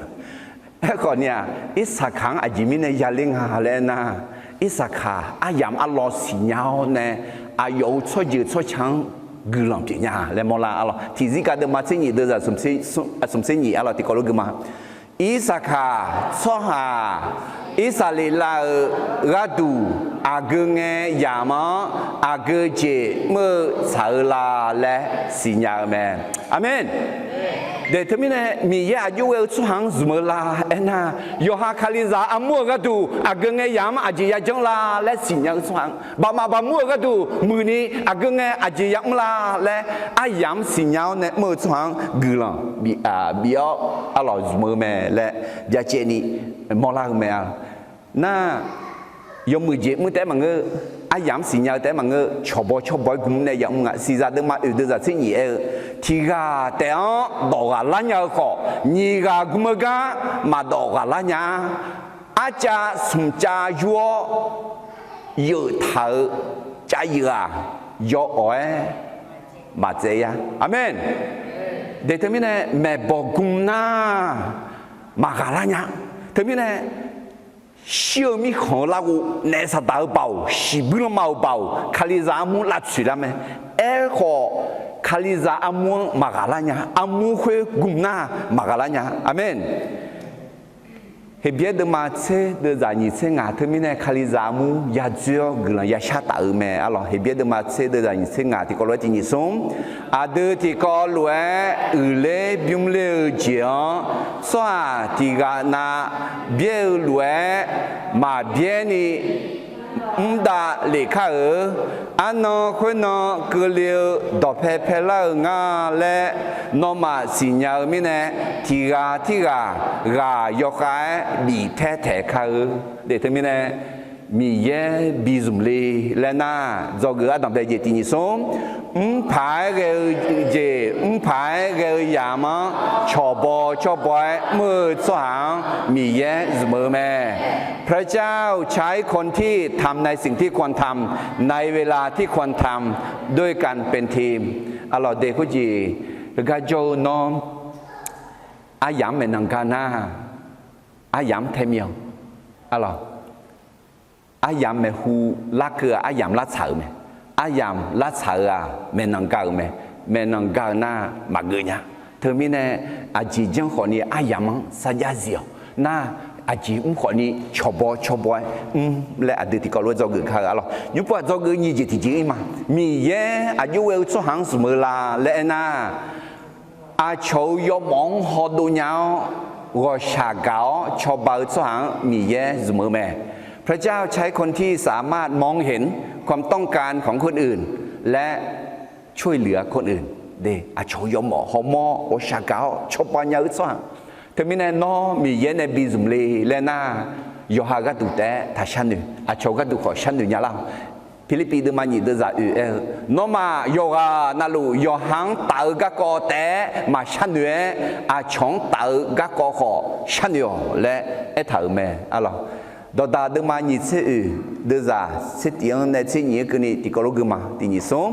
Aerkhawf ni-aq, Irsaqkaq-anr aqjeq mirnae yaler nga laer aernar, Irsaqkaq aryamq arlawr siqnya-awr nae, aqyawf-euq tsawrjeuq tsawrca-anr guiqlanq pyeufnya laer mawrlar, arlawq. Tiqzir gaq deuvma tser nyif deuvzaq smq tser nyif, arlawq, tiqkawv lof gui ma. Irsaqkaq tsawrhaq-aq, Irsaqleqlav-euq gharduq aqgeu ngae yamq-anr aqgeu jeq mr-eu tsaq-eu la laer siqnya-eu mae. Aqmeq. De, teumirnae Miqyaer aqjox ghae-eu tsawrhaq-anr zmq-eu la aernar, yawqha Kalizaq armur-euq gharduq aqgeu ngae yamq-anr aqjeq yajanr la laer siqnya-eu tsawrhaq-anr, baqmaf baqmur-euq gharduq muiqni aqgeu ngae aqjeq yamr la laer aryamq-anr siqnya-awr nae mr-eu tsawrhaq-anr guiqlanq bif-awr arlawq zmq-eu mae laer byacaevni mawrlar-eu mae-a. Nar, yawmuiq jeq mr taef-aer maqngeur, aryamq-anr siqnya-eu taef-aer maqngeur, cawqbaw cawrbaw-aer gmr nae yamr nga. Siqzaq deuvma oeq deuvzaq tser nyif aer-eu, tiq ghaq taef-anr dawq ghaq lar nya-eu khawf, nyiq ghaq gmr-eu gar maqdawq ghaq lar nya-a. Arcav smq cav yur-awr, yeuf taq-euq cav yeuf-aq, yawawq-aer maqtsaev ya. Aqmeq. De teumirnae maeqbawq gmr nar, maqghaq lar nya. Teumirnae shir-eu mirkhanq-eu larghov, naef saqdaq-eu baoq, shiqbuir lanma-euq baoq, Kalizaq armur lavtsoeq lar mae. Aerkhawf, Kalizaq armur-anr maqghaq lar nya. Armur khoer gmr nar, maqghaq lar nya. Aqmeq. Heqbyaer deuvma tser deuvzaq nyiq tser ngaq teumirnae Kalizaq armur yadzoer-awr guiqlanq yashar taf-eu mae, arlawq. Heqbyaer deuvma tser deuvzaq nyiq tser ngaq tiqkawv lof-aer tiq nyiq smr, aqdui tiqkawv lof-aer uiqler bymr ler-eu jeq-anr tsawrhaq tiq ghaq nav byaer-eu lof-aer maqbyaer ni mr dav lef kar-eu. Arnan khoernan keuvle-eu dawqpae paelar-eu nga laer nawmaf siqnya-eu mirnae, tiq ghaq tirghaq ghaq yawkhav-aer bif taer taeq kar-eu. De teumirnae Miqyaer bi zmq le laer nar, dzawgeuf ardanqbae jeq tiq nyiq smr, mrpaq-aer ghae-eu jeq mrpaq-aer ghae-eu yamq-anr cawqbaw cawrbaw-aer mr-eu tsawrhaq-anr Miqyaer zmq-eu mae. พระเจ้าใช้คนที่ทำในสิ่งที่ควรทำ ในเวลาที่ควรทำ ด้วยการเป็นทีม arlawq. De khoerjeq heugar jawr-eu nawr, aryamq-anr maeqnan gar nar, aryamq-anr tae mir-awq, arlawq. aryamq maeqhu larkeuv-aq, aryamq lartsaq-euq mae. Aryamq lartsaq-eu-aq, maeqnan ga-euq mae. Maeqnan ga-eu nar, maqgeuf nya. Teumirnae, aqjeq janr khawfni aryamq-anr sarjax zif-awq. Nar, aqjeq mr khawfni cawqbaw cawqbaw-aer mr laer aqdui tiqkawv lof-aer dzawgeuf kar-eu arlawq. Nymrpov-aq dzawgeuf nyiq jeq tiqjeq ir ma. Miqyaer aqjox ghae-eu tsawrhaq-anr zmq-eu la laer aernar, aqcawq-euq yawmawf-anr hawdov nya-awr, ghawqshaq gaq-awr cawba-eu tsawrhaq-anr Miqyaer zmq-eu mae. พระเจ้าใช้คนที่สามารถมองเห็นความต้องการของคนอื่น และช่วยเหลือคนอื่น Aqcawq-euq yawmawf hawmawr ghawqshaq gaq-awr cawba nya-eu tsawrhaq. Teumirnae nawr Miqyaer nae bi zmq le laer nar, yawqha gharduq taef-aer taqshar noeq, aqcawq gharduq khawf sharnoeq nya lar-awq. Pirlirpiv deuvma nyiq deuvzaq oeq aer-eu, nawmaf yawqghaq navluf yawqha-anr taf-eu garkawv taef-aer maqshar noeq-aer, aqcawq-anr taf-eu garkawv khawf sharnoeq-awq laer aertaq-euq mae arlawq. Dawqdaq deuvma nyiq tser oeq deuvzaq tser tif-anr nae tser nyiq-anr keuvni tiqkawv lof gui ma. Tiq nyiq smr,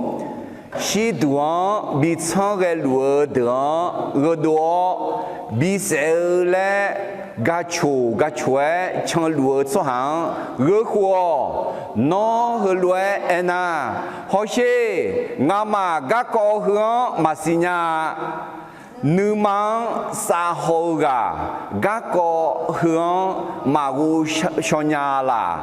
shirduq-anr bi tsanr ghaeluf-eu deuq-anr gheudov-awr, bisaef-eu laer gaqcoq gaqcoq-aer canluf-eu tsawrhaq-anr gheurkhof-awq. Nawr heulof-aer aernar, hawsher, ngamaf garkawv heu-anr maqsiq nya-a. Nuima-anr savhaw-eu ghaq garkawv heu-anr maqghov shaw nya laq.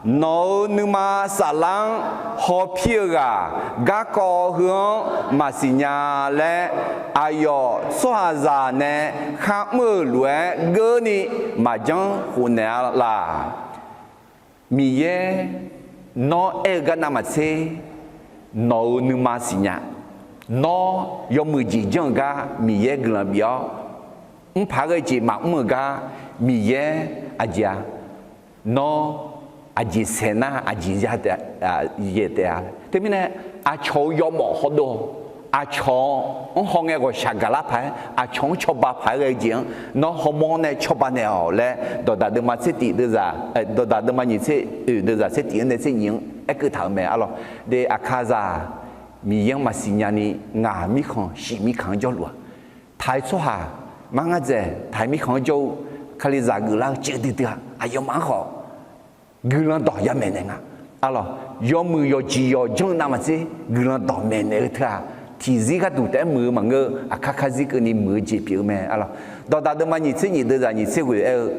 Nawq-euq nuima saflar-anr hawpir-eu ghaq garkawv heu-anr maqsiq nya laer, aqyawf tsawrhaqzaq nae kharmr-euq lof-aer geurni maqjanr khofnaeq-a laq. Miqyaer nawr aer-eu gar navmaqtser, nawq-euq nuima siqnya. Nawr yawmuiq jeq janr-eu gar Miqyaer guiqlanq bif-awr, mrpaq-aer ghae jeq maqmr-euq gar Miqyaer aqjeq-a, nawr aqjeq saeq nar aqjeq ya taef-a. Teumirnae aqcawq-euq yawmawf hawdov, aqcawq-anr hawngae ghawqshaq gaqlar paq-aer, aqcawq-anr cawba paq-aer ghae-eu jeq-anr nawr hawmawr nae cawba naeq-awq laer, dawqdaq deuvma tser tif deuvzaq, dawqdaq deuvma nyiq tser oeq deuvzaq tser tif-anr nae tser nyiq-anr aerkeuv taq-euq mae arlawq. De aqkazaq Miqyaer-anr maqsiq nyani ngaq mirkhanq shif mirkhanq-anr jawrluf-a. Taq-eu tsawrhaq mar ngar dzaeq taq-eu mirkhanq-anr jawr-eu Kalizaq geuflar-eu caev duidui-a. Aqyawfmaf-anr khawf guiqlanq dawq yamaeq naeq nga arlawq. Yawmuiq yawqjeq yawqjanr-eu navmaqtser guiqlanq dawq maeqnaeq-eu teu-aq, tiqzir gharduq taef-aer muiq-eu maqngeur-eu, aqkar karzir keuvni muiq-eu jeq pyeuf-eu mae arlawq. Dawqdaq deuvma nyiq tser nyiq deuvzaq nyiq tser ghoeq aer-eu,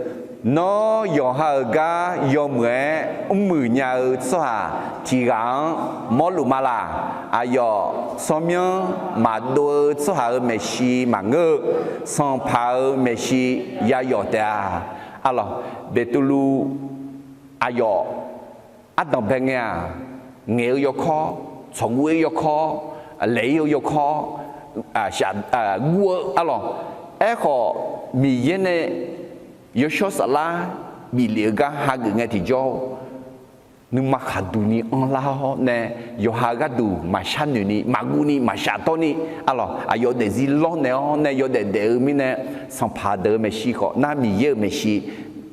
nawr yawqha-euq gar yawmuiq-aer mrmuiq nya-eu tsawrhaq tiq ghaq-anr mawrluf ma laq. Aqyawf tsawrmyanr maqdov-eu tsawrhaq-euq maeqshi maqngeur-eu, sanqpaq-euq maeqshi yayawf taef-a. Arlawq, Beqtuvluv aqyawf ardanq bae ngae-aq, ngaeq-eu yawkawr, tsawqguv-ir yawkawr, laeq-ir-eu yawkawr, shaq guv-eu arlawq. Aerkhawf, Miqyaer nae yawshawr saflar bif lef-eu gar hageuf ngae tiqjawr, nuima khaqduq ni anrlar-awr nae, yawqha gharduq maqshar noeq ni maqguv ni maqshaf dawr ni arlawq, aqyawf daefzir lawrnaeq-awr nae yawdaef daef-eu mirnae, sanqpaq deuq-euq maeqshi khawf nar Miqyaer-euq maeqshi,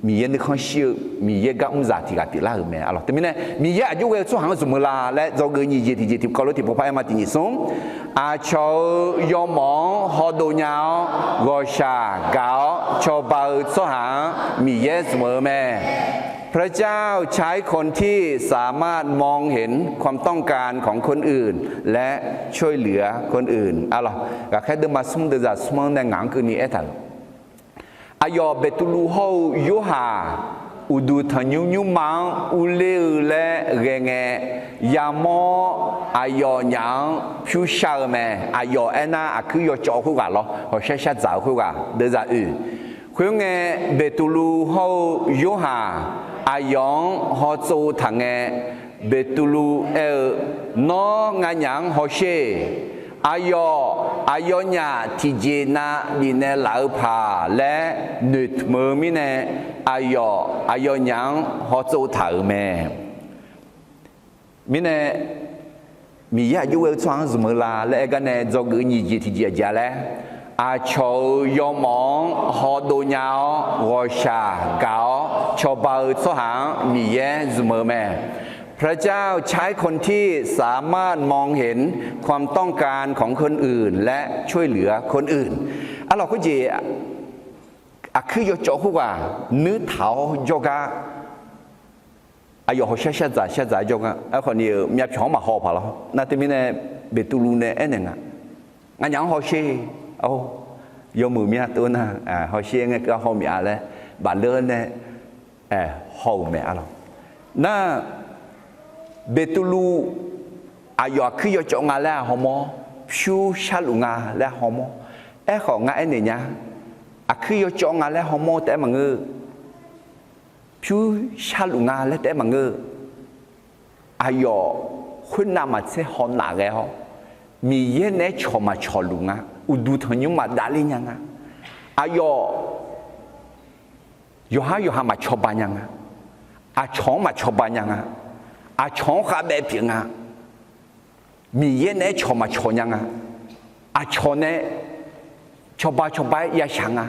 Miqyaer nuikhanr shir-eu Miqyaer gar mrzaq tiq ghaq pyeuflar-euq mae arlawq. Teumirnae Miqyaer aqjox ghae-eu tsawrhaq-anr zmq-eu la laer dzawgeuf nyiq jeq tiqjeq tiqkawv lof tiqpov par aer ma. Tiq nyiq smr, aqcawq-euq yawmawf-anr hawdov nya-awr ghawqshaq gaq-awr cawba-eu tsawrhaq-anr Miqyaer zmq-eu mae. พระเจ้าใช้คนที่สามารถมองเห็นความต้องการของคนอื่น และช่วยเหลือคนอื่น arlawq. Ghaqkhaer deuvma smr deuvzaq smr-anr nae ngaq-anr keuvni aertaq-euq, aqyawf Beqtuvluv hawr-eu Yorhaq uqduq tanqnymr nymrma-anr urler-eu laer ghae ngae, yamawr-awr aqyawfnyaf-anr pyur shar-eu mae. Aqyawf aernar, aqkuir yawcawv khoerghaq lawr, hawqshar shardzaq-eu khoerghaq deuvzaq oeq. Khoerngae, Beqtuvluv hawr-eu Yorhaq aqyawf-anr hawtsov taq ngae, Beqtuvluv aer-eu, Nawr nganyaf-anr hawsher. Aqyawf aqyawfnyaf tiqjeq nav bifnaeq laf-eu paq laer noeqtmq-eu mirnae, aqyawf aqyawfnyaf-anr hawtsov taq-euq mae. Mirnae, Miqyaer aqjox ghae-eu tsawrhaq-anr zmq-eu la laer aer gar nae dzawgeuf nyiq jeq tiqjeq aqjeq-a laer, aqcawq-euq yawmawf-anr hawdov nya-awr ghawqshaq gaq-awr cawba-eu tsawrhaq-anr Miqyaer zmq-eu mae. พระเจ้าใช้คนที่สามารถมองเห็นความต้องการของคนอื่น และช่วยเหลือคนอื่น Arlawq, khoerjeq aqkuir yawcawv khoerghaq nuirtaq-awr jawrgar aqyawf hawshar shardzaq shardzaq-aer jawr nga. Aerkhawf ni-euq myavpyawq-anr maqhaw paq lawr. Nar teumirnae Beqtuvluv nae aernaeq nga, Nganyaf-anr hawsher. Yawmuiq mya tov nar, hawsher ngae keuv-a haw mif-a laer bafleur nae haw-euq mae arlawq. Nar Beqtuvluv aqyawf aqkuir yawcawv nga laer-a hawmawr, pyur sharluf nga laer hawmawr. Aerkhawf ngar aernaeq nya, aqkuir yawcawv nga laer hawmawr taef-aer maqngeur, pyur sharluf nga laer taef-aer maqngeur. Aqyawf khoernav maqtser hawnav ghae-awr, Miqyaer naeq-aer cawq maqcawq luf nga. Uqduq tanqnymr maqdav ler nya nga. Aqyawf yawqhar yawqha maqcawba nya nga. Aqcawq-anr maqcawba nya nga. Aqcawq-anr khavbaev pyeuf nga. Miqyaer naeq-aer cawq maqcawq nya nga. Aqcawq nae cawba cawba-aer yashaq nga.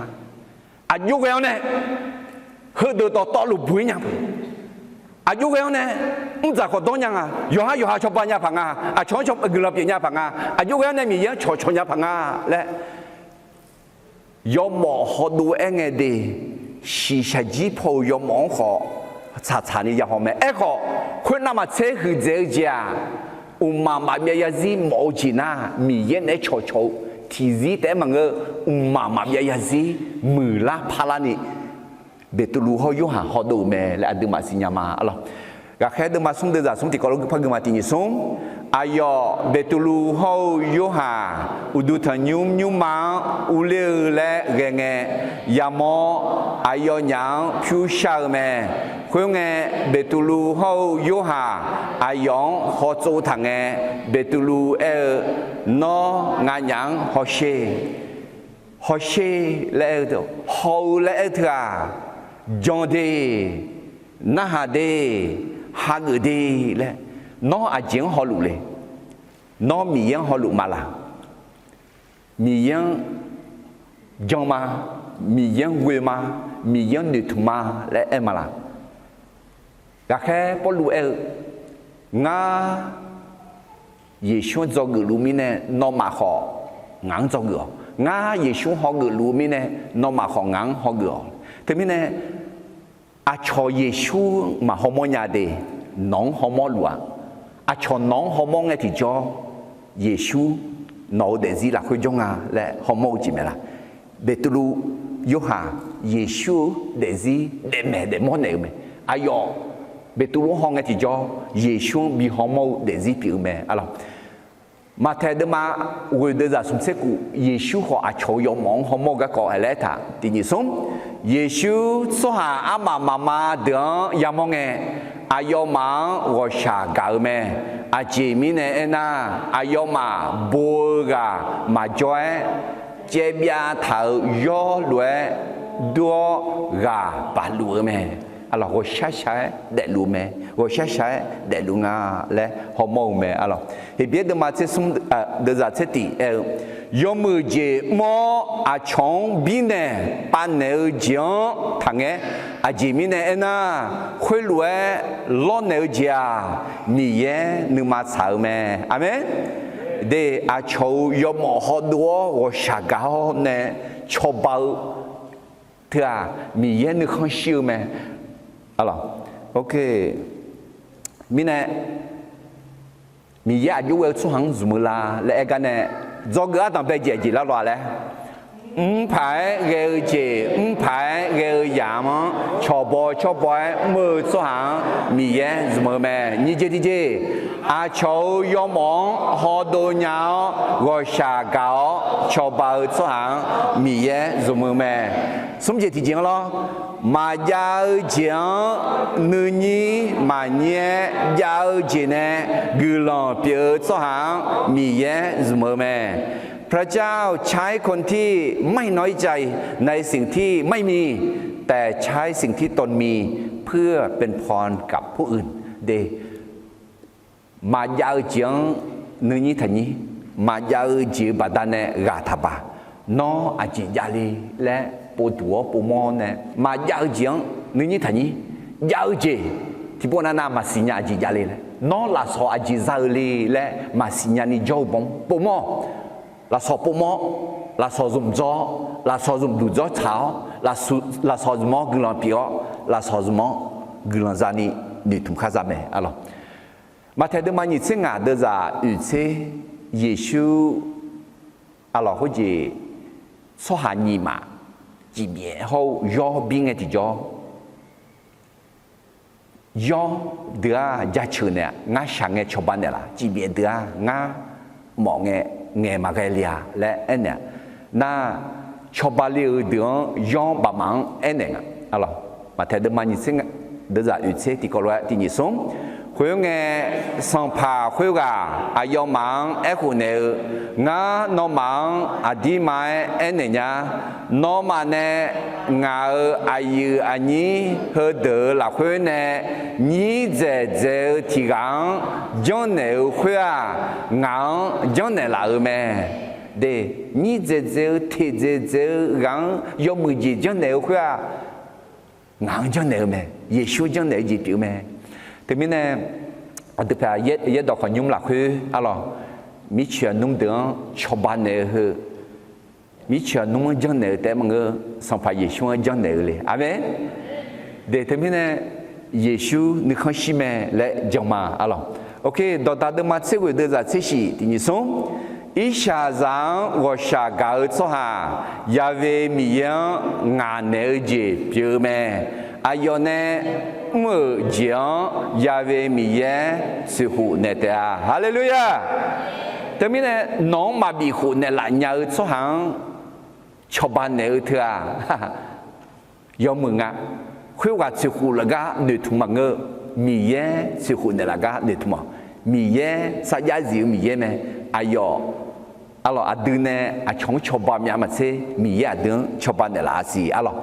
Aqjox ghae-awr nae heudeuq dawqtawvluf buq-ir nya paq. Aqjox ghae-awr nae mrdzaq khawf dawr nya nga. Yawqhar yawqha cawba nya paq nga. Aqcawq-anr guiqlanq pyeuf nya paq nga. Aqjox ghae-awr nae Miqyaer-anr cawqcawq nya paq nga laer yawmawf hawdov-aer ngae de. Shiqshaq jir paw-euq yawmawf-anr khawf tsaqtsaq ni yahaw mae. Aerkhawf, khoernav maqtser huiqdzaeq-eu jeq-aq, mqmaq maqbyav zarzir mawf-eu jeq nar, Miqyaer naeq-aer cawqcawq-eu tiqzir taef-aer maqngeur, mqmaq maqbyav zarzir muiqlar parlar ni Beqtuvluv hawr Yorhaq hawdov-euq mae laer aqduimaf siqnya ma arlawq. Ghaqkhaer deuvma smr deuvzaq smr tiqkawv lof guiqpar guiqma tiq nyiq smr. Aqyawf Beqtuvluv hawr-eu Yorhaq uqduq tanqnymr nymrma-anr urler-eu laer ghae ngae, yamawr aqyawfnyaf-anr pyur shar-eu mae. Khoerngae, Beqtuvluv hawr-eu Yorhaq aqyawf-anr hawtsov taq ngae, Beqtuvluv aer-eu, Nawr nganyaf-anr hawsher. Hawsher laer aer-eu, haw-eu laer aer-eu teu-aq, jan de, narhaq de, hageuf de laer, nawr aqjeq-anr hawluf le? Nawr Miqyaer-anr hawluf ma laq? Miqyaer-anr jan ma, Miqyaer-anr ghoe ma, Miqyaer-anr noeqtmq ma laer aer ma laq? Ghaqkhaer Pawrluv aer-eu, Ngar Yeqsur-anr dzawgeuf luf mirnae nawmaf khawf ngaq-anr dzawgeuf-awq. Ngar Yeqsur-anr hawgeuf luf-eu mirnae nawmaf khawf ngaq-anr hawgeuf-awq. Teumirnae aqcawq Yeqsur maqhawmawr nya de, nawq-anr hawmawr luf-a. Aqcawq nawq-anr hawmawr ngae tiqjawr, Yeqsur nawq-eu daefzir lafkhoer jawr nga laer hawmawr-eu jeq mae laq? Beqtuvluv, Yorhaq, Yeqsur-eu daefzir daefmaeq daefmawr naeq-eu mae. Aqyawf Beqtuvluv-anr haw ngae tiqjawr, Yeqsur-anr bi hawmawr-eu daefzir pyeuf-eu mae arlawq. Maqtaeq deuvma ghoeq deuvzaq smq tser kuf, Yeqsur khawf aqcawq-eu yawmawf-anr hawmawr-eu garkawv aerlaer taq tiq nyiq smr. Yeqsur tsawrhaq armaf mafma deuq-anr yamawr ngae, aqyawfmaf-anr ghawqshaq gaq-eu mae. Aqjeq mirnae aernar, aqyawfmaf bo-eu ghaq maqjawr-aer, caevbyav taq-euq yawr lof-aer dur-awr ghaq baq luf-eu mae. Arlawq, ghawqshaq shaq-aer daefluf mae. Ghawqshaq shaq-aer daefluf nga laer hawmawr-eu mae arlawq. Heqbyaer deuvma tser smr deuvzaq tser tiq aer-eu, yawmuiq jeq mr-awr aqcawq-anr birnaeq pavnaeq-eu jeq-anr taqngaer. Aqjeq mirnae aernar, khoerlof-aer lawrnaeq-eu jeq-aq, Miqyaer nuima tsaq-eu mae. Aqmeq. De, aqcawq-euq yawmawf hawdov-awr ghawqshaq gaq-awr nae cawba-eu teu-aq, Miqyaer nuikhanr shir-eu mae. Arlawq, mirnae Miqyaer aqjox ghae-eu tsawrhaq-anr zmq-eu la laer aer gar nae, dzawgeuf ardanq bae jeq aqjeq lar lawq-a laer, mr paq-aer ghae-eu jeq, mr paq-aer ghae-eu yamq-anr cawqbaw cawrbaw-aer mr-eu tsawrhaq-anr Miqyaer zmq-eu mae. Nyiq jeq tiqjeq, aqcawq-euq yawmawf-anr hawdov nya-awr ghawqshaq gaq-awr cawba-eu tsawrhaq-anr Miqyaer zmq-eu mae. Smr jeq tiqjeq-anr lawr, maqjav-eu jeq-anr nuinyir maqnyir-aer jav-eu jeq nae guiqlanq pyeuf-eu tsawrhaq-anr Miqyaer zmq-eu mae. พระเจ้าใช้คนที่ไม่น้อยใจในสิ่งที่ไม่มี แต่ใช้สิ่งที่ตนมีเพื่อเป็นพรกับผู้อื่น de. Maqjav-eu jeq-anr nuinyir taqnyir, maqjav-eu jeq-euq baqdanae ghaq taqbaq. Nawr aqjeq javle laer povduq-awr povmawr nae, maqjav-eu jeq-anr nuinyir taqnyir, jav-eu jeq tiqpov navnav maqsiq nya aqjeq javle laer, nawr lafsawq aqjeq za-eu le laer maqsiq nyani jawr-eu bawr povmawr. Lafsawq povmawr, lafsawq zmq dzawr, lafsawq zmq duq dzawr tsaq-awr, lafsawq zmq-anr guiqlanq pyeuf-awr, lafsawq zmq-anr guiqlanq zani noeqtmq khar za mae arlawq. Maqtaeq deuvma nyiq tser ngaq deuvzaq oeq tser, Yeqsur arlawq khoerjeq tsawrhaq nyiq maf cifbyaef hawr-eu yawr bir ngae tiqjawr, yawr deuq-aq jaceuq naeq-aq ngar shaq ngae cawba naeqlaf, cifbyaef deuq-aq ngar mawf ngae ngaeq maqghae le-a laer aernaeq-a. Nar, cawba le-eu deuq-anr yawr-anr bafmaf-anr aernaeq nga arlawq. Maqtaeq deuvma nyiq tser deuvzaq oeq tser tiqkawv lof-aer tiq nyiq smr. Khoerngae, sanqpaq khoerghaq aqyawfmaf-anr aerkhof naeq-eu, Ngar nawmaf-anr aqdirma-aer aernaeq nya. Nawmaf nae ngaq-euq aqyuif aqnyir heudeuq-euq lafkhoer nae nyir dzaeq dzaeq-eu tiq ghaq-anr janrnaeq-eu khoer-aq, ngaq-anr janrnaeq laf-eu mae. De, nyir dzaeq dzaeq-eu teq dzaeq dzaeq-eu ghaq-anr yawmuiq jeq janrnaeq-eu khoer-aq, ngaq-anr janrnaeq-eu mae. Yeqsur-anr janrnaeq-eu jeq pyeuf-eu mae. Teumirnae, aqdui paq yaerdawq khawqnymr lafkhoer arlawq, mircoeq aqnmr deuq-anr cawba naeq-eu heu, mircoeq aqnmr-anr janrnaeq-eu taef-aer maqngeur, Sanqpaq Yeqsur-anr janrnaeq-eu le. Aqmeq. De, teumirnae, Yeqsur nuikhanr shir mae laer jan ma arlawq. Ok, dawqdaq deuvma tser ghoeq deuvzaq tser shif tiq nyiq smr. Irshaqzaq-anr ghawqshaq gaq-eu tsawrhaq, Yaqve Miqyaer-anr ngaq naeq-eu jeq pyeuf-eu mae. Aqyawf nae mr-euq jeq-anr Yaqve Miqyaer tsoeqkhof naeq taef-a. Haleluya! Teumirnae, nawq-anr maqbif khof naeqlaf nya-eu tsawrhaq-anr cawba naeq-eu teu-aq, yawmuiq nga. Khoerghaq tsoeqkhof laf gar noeqtmq maqngeur. Miqyaer tsoeqkhof naeqlaf gar noeqtmq-awq. Miqyaer sarjax zif-eu Miqyaer mae. Aqyawf, arlawq, aqdui nae aqcawq-anr cawba myav maqtser, Miqyaer aqdui-anr cawba naeqlaf-a siq arlawq.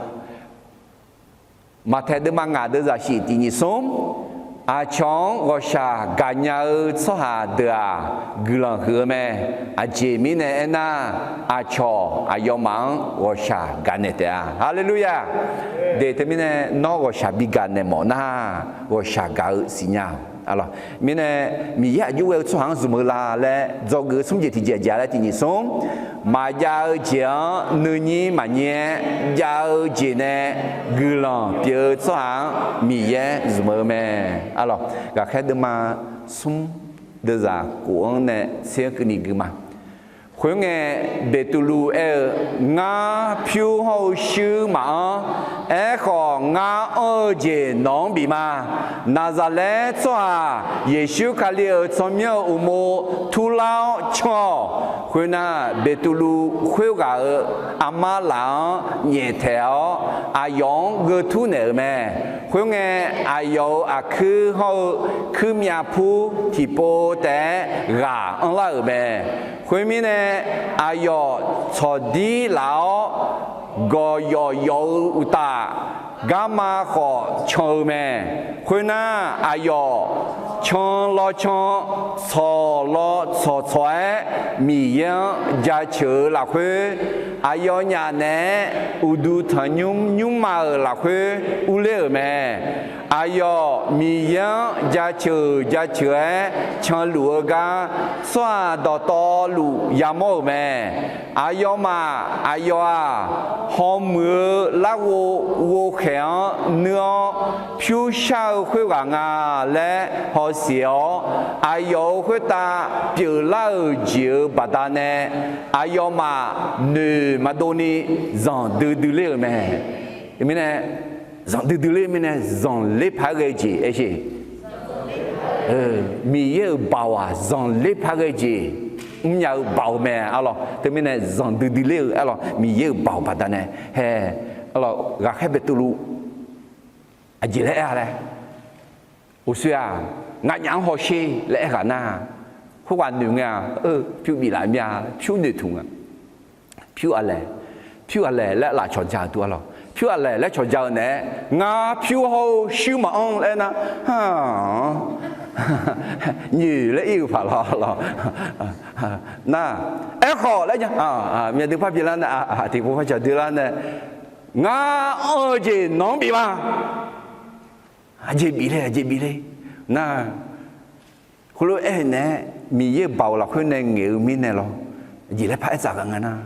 Maqtaeq deuvma ngaq deuvzaq shif tiq nyiq smr. Aqcawq-anr ghawqshaq gaqnya-eu tsawrhaq deuq-aq, guiqlanq huiq-eu mae. Aqjeq mirnae aernar, aqcawq aqyawfmaf-anr ghawqshaq gaqnaeq taef-a. Haleluya! De, teumirnae nawr ghawqshaq bi gaqnaeq mawf nar, ghawqshaq gaq-eu siqnya. Arlawq, mirnae, Miqyaer aqjox ghae-eu tsawrhaq-anr zmq-eu la laer dzawgeuf-eu smr jeq tiqjeq aqjeq laer tiq nyiq smr. Maqjav-eu jeq-anr nuinyir maqnyir-aer jav-eu jeq nae guiqlanq pyeuf-eu tsawrhaq-anr Miqyaer zmq-eu mae. Arlawq, ghaqkhaer deuvma smr deuvzaq kof-anr nae tser-anr keuvni gui ma. Khoerngae, Beqtuvluv aer-eu, Ngar pyur hawr-eu shuir maqanr. Aerkhawf, ngar anr-eu jeq nawq-anr bif ma. Naqzaqlaer tsawrhaq Yeqsur Kali-euq tsawrmyanr-euq uqmov turlar-awr can-awq. Khoernar, Beqtuvluv khoerghaq-euq armar laf-anr nyaeftaeq-awr, aqyawf-anr geutur naeq-euq mae. Khoerngae, aqyawf-euq aqkuir hawr-eu kuirmyav pur tiqpov taef-aer ghaq anrlar-euq mae. Khoermirnae, aqyawf tsawqdir laf-awr, gawqyawf yawf-eu uqtaf, garma khawf can-eu mae. Khoernar, aqyawf can law can, tsawq law tsawq tsawq-aer, Miqyaer-anr jaceuq-eu lafkhoer, aqyawfnyaf naeq-aer uqduq tanqnymr nymrma-euq lafkhoer urler-euq mae. Aqyawf Miqyaer-anr jaceuq jaceuq-aer canluf-eu gar, tsawrhaq dawqtawvluf yamawr-euq mae. Aqyawfmaf aqyawf-aq, hawmuiq-eu larghov ghovkhaeq-anr nuir-awr pyur shar-eu khoerghaq nga laer hawsiq-awr, aqyawf-euq khoertav pyeuflar-euq jeq-euq baqdanae, aqyawfmaf noeq maqdov ni zanqdui dui ler-euq mae. Mirnae, zanqdui dui ler mirnae, zanqler paq-aer ghae-eu jeq aer sher. Miqyaer-euq baoq-aq, zanqler paq-aer ghae-eu jeq, mrnya-eu baoq mae arlawq. Teumirnae zanqdui dui ler-eu arlawq, Miqyaer-euq baoq baqdanae hae. Arlawq, ghaqkhaer Beqtuvluv aqjeq laer aer-a laer, uqshoe-aq, nganyaf-anr hawsher laer aerghaq nar, khoerghaq noeq ngae-aq, pyur biflaf mir-a, pyur noeqtmq-a. Pyur aqlaeq, pyur aqlaeq laer laf cawqja-euq dur arlawq. Pyur aqlaeq laer cawqja-eu naeq-aer, ngar pyur hawr-eu shuir maqanr laer aernar, nyoeq laer ir-eu paq lawq lawq. Nar, aerkhawf laer nya, myavdui par pyeuflar nae, tiqpov par caq dui lar nae, ngar anr-eu jeq nawq-anr bif ma. Aqjeq bif le, aqjeq bif le. Nar, khoerlof-aer naeq-aer, Miqyaer-euq baoq lafkhoer nae ngaeq-eu mirnae lawr, aqjeq laer paq-aer tsaf ghaq nga nar,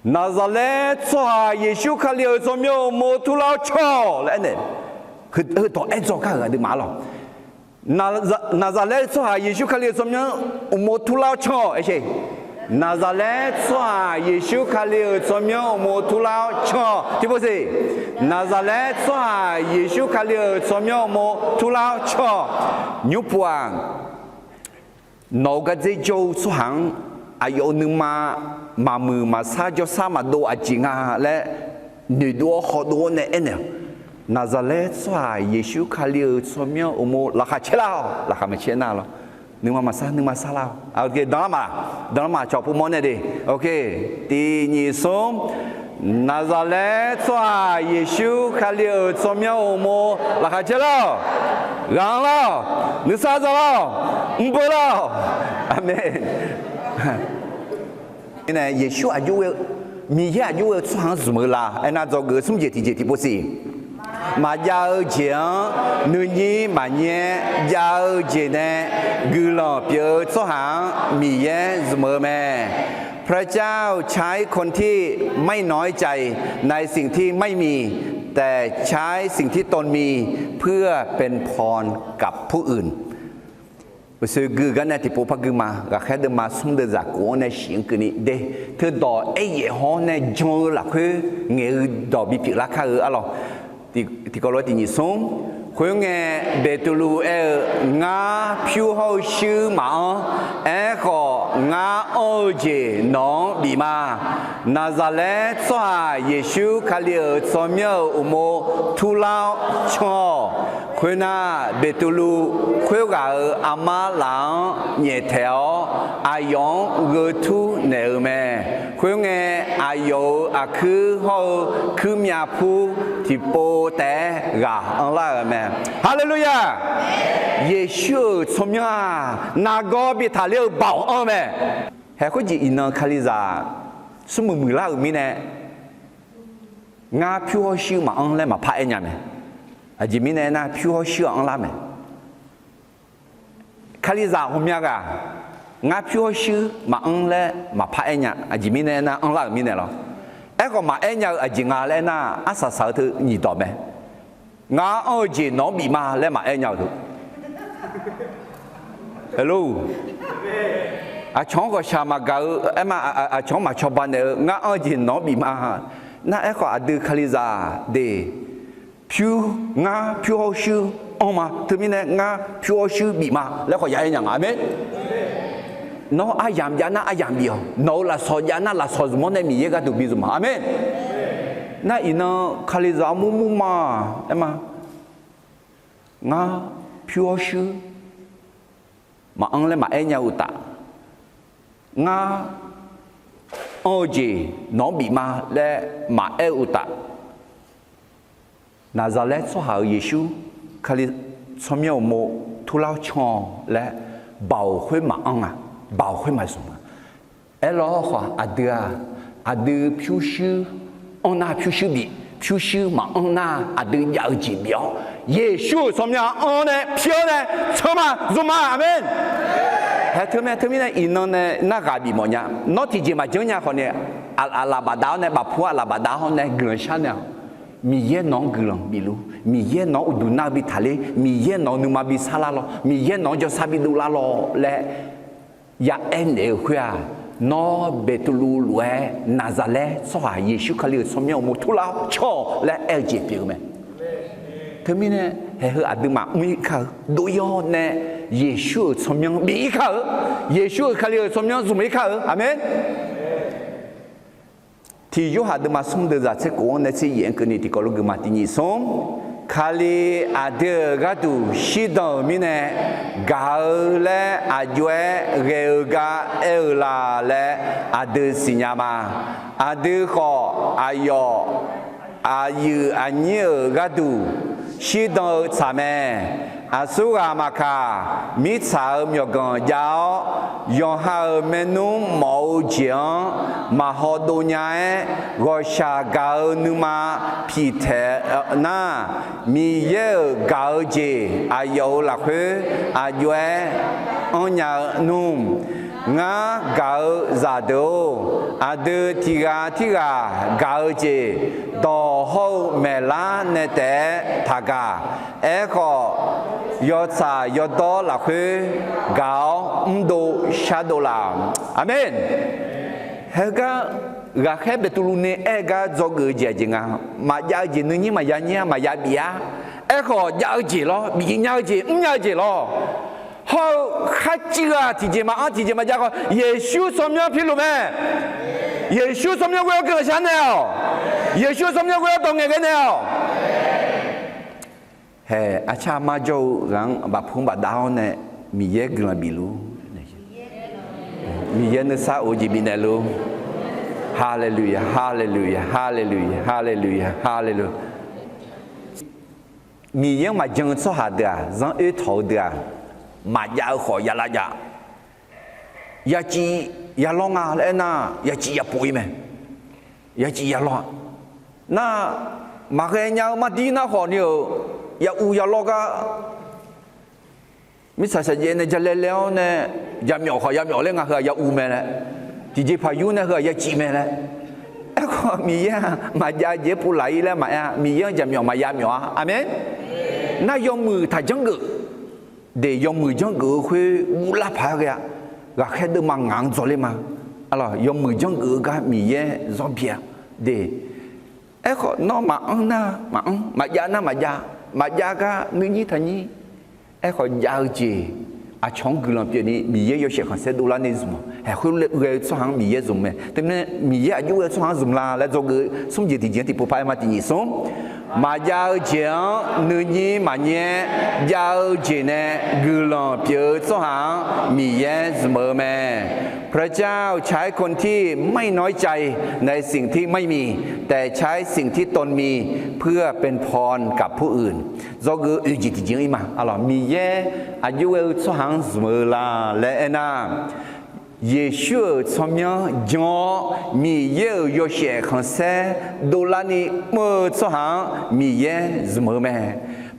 Naqzaqlaer tsawrhaq Yeqsur Kali-euq tsawrmyanr-euq uqmov turlar-awr can-awq laer aernaeq, heudawq aer dzaw kar-euq aqduimaf arlawq. Naqzaqlaer-eu tsawrhaq Yeqsur Kali-euq tsawrmyanr uqmov turlar-awr can-awq. Aer sher. Naqzaqlaer tsawrhaq Yeqsur Kali-euq tsawrmyanr uqmov turlar-awr can-awq. Tiqpov siq. Naqzaqlaer tsawrhaq Yeqsur Kali-euq tsawrmyanr uqmov turlar-awr can-awq. Nymrpuq-aq, nawq-eu gardzer jawr-eu tsawrhaq-anr aqyawf-euq nuima maqmuiq maqsar jawrsar maqdov aqjeq nga laer noeqdov-awr hawdov-awr nae aernaeq-awq. Naqzaqlaer tsawrhaq Yeqsur Kali-euq tsawrmyanr uqmov laqkhaq caerlar-awq. Laqkhaq maqcaer nar lawr. Nuima maqsar nuima sarlar-awq. Danlar ma, danlar ma cawq pov mawr nae de. Tiqnyif smr. Naqzaqlaer tsawrhaq Yeqsur Kali-euq tsawrmyanr uqmov laqkhaq caerlar-awq. Ghaq anrlar-awq. Nuisar dzaqlar-awq. Mrbeu lar-awq. Aqmeq. Nae Yeqsur aqjox ghae-eu, Miqyaer aqjox ghae-eu tsawrhaq-anr zmq-eu la? Aernar, dzawgeuf smr jeq tiqjeq tiqpov siq. Maqjav-eu jeq-anr nuinyir maqnyaer jav-eu jeq nae guiqlanq pyeuf-eu tsawrhaq-anr Miqyaer zmq-eu mae. พระเจ้าใช้คนที่ไม่น้อยใจในสิ่งที่ไม่มี แต่ใช้สิ่งที่ตนมีเพื่อเป็นพรกับผู้อื่น Uqshoe gui gar nae tiqpov par gui ma. Ghaqkhaer deuvma smr deuvzaq kof-anr nae shif-anr keuvni de. Teudawq aeryaef haw-awr nae jan-eu lafkhoer ngaeq-eu dawq bipyeuf lar kar-eu arlawq. Tiqkawv lof-aer tiqnyif smr. Khoerngae, Beqtuvluv aer-eu, Ngar pyur hawr-eu shuir maqanr. Aerkhawf, ngar anr-eu jeq nawq-anr bif ma. Naqzaqlaer tsawrhaq Yeqsur Kali-euq tsawrmyanr-euq uqmov turlar-awr can-awq. Khoernar, Beqtuvluv khoerghaq-euq armar laf-anr nyaeftaeq-awr, aqyawf-anr gheutur naeq-eu mae. Khoerngae, aqyawf-euq aqkuir hawr-eu kuirmyav pur tiqpov taef-aer ghaq anrlar-euq mae. Haleluya! Yeqsur-euq tsawrmyanr-aq, nargawr bi taqler-eu baoq anr mae. Haeq khoerjeq iqnan Kalizaq smrmuiq muiqlar-euq mirnae, Ngar pyur hawr shuir maqanr laer maqpar aer nya mae. Aqjeq mirnae aernar, pyur hawr shuir-aq anrlar mae. Kalizaq ghawqmya ghaq, Ngar pyur hawr shuir maqanr laer maqpar aer nya. Aqjeq mirnae aernar, anrlar-euq mirnae lawr. Aerkhawf, maqaer nya-eu aqjeq nga laer aernar, arsaq saq-eu teu nyiq dawq mae. Ngar anr-eu jeq nawq-anr bif ma laer maqaer nya-eu teu. Aqcawq-anr ghawqshaq maqgaq-eu aerma, aqcawq-anr maqcawba naeq-eu, Ngar anr-eu jeq nawq-anr bif ma. Nar aerkhawf, aqdui Kalizaq de, pyur, ngar pyur hawr shuir anr ma. Teumirnae ngar pyur hawr shuir bif ma laer khawf ya aer nya nga. Aqmeq. Nawr aryamq jav nar aryamq bif-awq. Nawq-euq lafsawq jav nar lafsawq zmq-awr nae Miqyaer gharduq bi zmq ma. Aqmeq. Nar iqnan Kalizaq armur mur ma aerma. Ngar pyur hawr shuir maqanr laer maqaer nya-eu uqtaf, Ngar anr-eu jeq nawq-anr bif ma laer maqaer-eu uqtaf, Naqzaqlaer tsawrhaq-euq Yeqsur Kali tsawrmyanr uqmov turlar-awr can-awq laer, baoq khoer maqanr-a, baoq khoer maqzmq-a. Aerlawr khawf, aqdui-aq, aqdui pyurshuir anr nar pyurshuir bif, pyurshuir maqanr nar aqdui jav-eu jeq bif-awr, Yeqsur-euq tsawrmyanr anr nae pi-awr nae tsanr ma zmq ma. Aqmeq. Haeq teumirnae, teumirnae iqnan nae nar ghaq bif mawf nya. Nawr tiqjeq maqjanr nya khawf ni, aqlaf bafdav-awr nae, bafpu aqlaf bafdav-awr nae guiqlanq shar nae-awq. Miqyaer nawq-anr guiqlanq bifluf, Miqyaer nawq-anr uqduq nar-eu bi taqler, Miqyaer nawq-eu nuima bi sarlar lawr, Miqyaer nawq-anr jawrsar bi dovlar lawr laer ya aer naeq-eu khoer-aq, nawr Beqtuvluv lof-aer Naqzaqlaer tsawrhaq Yeqsur Kali-euq tsawrmyanr uqmov turlar-awr can-awq laer aer-eu jeq pyeuf-eu mae. Teumirnae, haeq heu aqduimaf mr-ir kar-eu, dov-ir-awr nae Yeqsur-euq tsawrmyanr bif-ir kar-eu, Yeqsur-euq Kali-euq tsawrmyanr zmq-ir kar-eu. Aqmeq. Tiq Yorhaq deuvma smr deuvzaq tser kof-anr nae tser yaef-anr keuvni tiqkawv lof guiqma tiq nyiq smr. Kali aqdui-euq gharduq shirdan-euq mirnae gaq-eu laer aqjox-aer ghae-eu gar aer-eu la laer aqdui siqnya ma. Aqdui khawf aqyawf aqyuif aqnyir-euq gharduq shirdan-eu tsaq mae. Aqsurghaq maqkaq, mirtsaq-euq myawqganq jav-awr, yawqha-euq maernmr mawf-eu jeq-anr maqhaw dov nya-aer, ghawqshaq gaq-eu nuima piqtaeq nar, Miqyaer-euq gaq-eu jeq aqyawf-euq lafkhoer aqjox-aer anrnya-eu nmr. Ngar gaq-eu zaqdeuq-or, aqdui tiq ghaq tirghaq gaq-eu jeq dawq hawr-eu maeqlar nae taef-aer taqgaq. Aerkhawf, yawtsaq yawdawr lafkhoer gaq-awr mrdov shardov laf. Aqmeq. Heugar ghaqkhaer Beqtuvluv nae aer-eu gar dzawgeuf-eu jeq aqjeq nga. Maqjav-eu jeq nuinyir maqya nyir-a, maqya bif-ar. Aerkhawf jav-eu jeq lawr, bif nya-eu jeq, mrnya-eu jeq lawr. Hawr-eu kharciv-aq tiqjeq maqanr tiqjeq maqjav khawf, Yeqsur tsawrmyanr piluf mae. Yeqsur tsawrmyanr ghoe-awr guiqlanq shar naeq-awq. Yeqsur tsawrmyanr ghoe-awr dawq ngaeqghae naeq-awq. Hae, arcar armar jawr-eu ghaq-anr bafpur bafdav-awr nae Miqyaer guiqlanq bif luf. Miqyaer nuisar of-eu jeq bifnaeq luf. Haleluya, haleluya, haleluya, haleluya, haleluya. Miqyaer-anr maqjan-eu tsawrhaq deuq-aq, zanr oertawq-eu deuq-aq, maqjav-eu khawf ya lavjav. Yacif yalawr nga laer aernar, yacif yapov-ir mae. Yacif yalawr-a. Nar, maqghae nya-eu mardir nar khawfni-euq, ya uv ya lawr gar mirtsaq shaqjaev nae jalae lae-awr nae, jaqmyawf khawf yamyawf laer nga heu-aq ya uv mae laer, tiqjeqpaq yur nae heu-aq ya cif mae laer. Aerkhawf Miqyaer-aq maqjav jeq-aer pov laf-ir laer maqaer-a. Miqyaer-anr jaqmyawf maqya myawf-a. Aqmeq. Nar yawmuiq taqjanr geuf. Deq yawmuiq janrgeuf-eu khoer guvlar paq-aer ghae-a. Ghaqkhaer deuvma ngaq-anr dzawrler ma. Arlawq, yawmuiq janrgeuf-eu gar Miqyaer zanr bya. Deq, aerkhawf nawr maqanr nar maqanr, maqjav nar maqjav, maqjav gar nuinyir taqnyir. Aerkhawf jav-eu jeq aqcawq-anr guiqlanq pyeufni Miqyaer yawshaef khanqsaer dovlar ni zmq-awq. Haeq khoer ghae-eu tsawrhaq-anr Miqyaer zmq mae. Teumirnae Miqyaer aqjox ghae-eu tsawrhaq-anr zmq la laer dzawgeuf-eu smr jeq tiqjeq-anr tiqpov par aer ma. Tiq nyiq smr. Maqjav-eu jeq-anr nuinyir maqnyir-aer, jav-eu jeq nae guiqlanq pyeuf-eu tsawrhaq-anr Miqyaer zmq-eu mae. พระเจ้าใช้คนที่ไม่น้อยใจในสิ่งที่ไม่มี แต่ใช้สิ่งที่ตนมีเพื่อเป็นพรกับผู้อื่น Dzawgeuf-eu oeq jeq tiqjeq-anr ir ma. Arlawq, Miqyaer aqjox ghae-eu tsawrhaq-anr zmq-eu la laer aernar, Yeqsur-euq tsawrmyanr jan-awr Miqyaer-euq yawshaef khanqsaer dovlar ni mr-eu tsawrhaq-anr Miqyaer zmq-eu mae.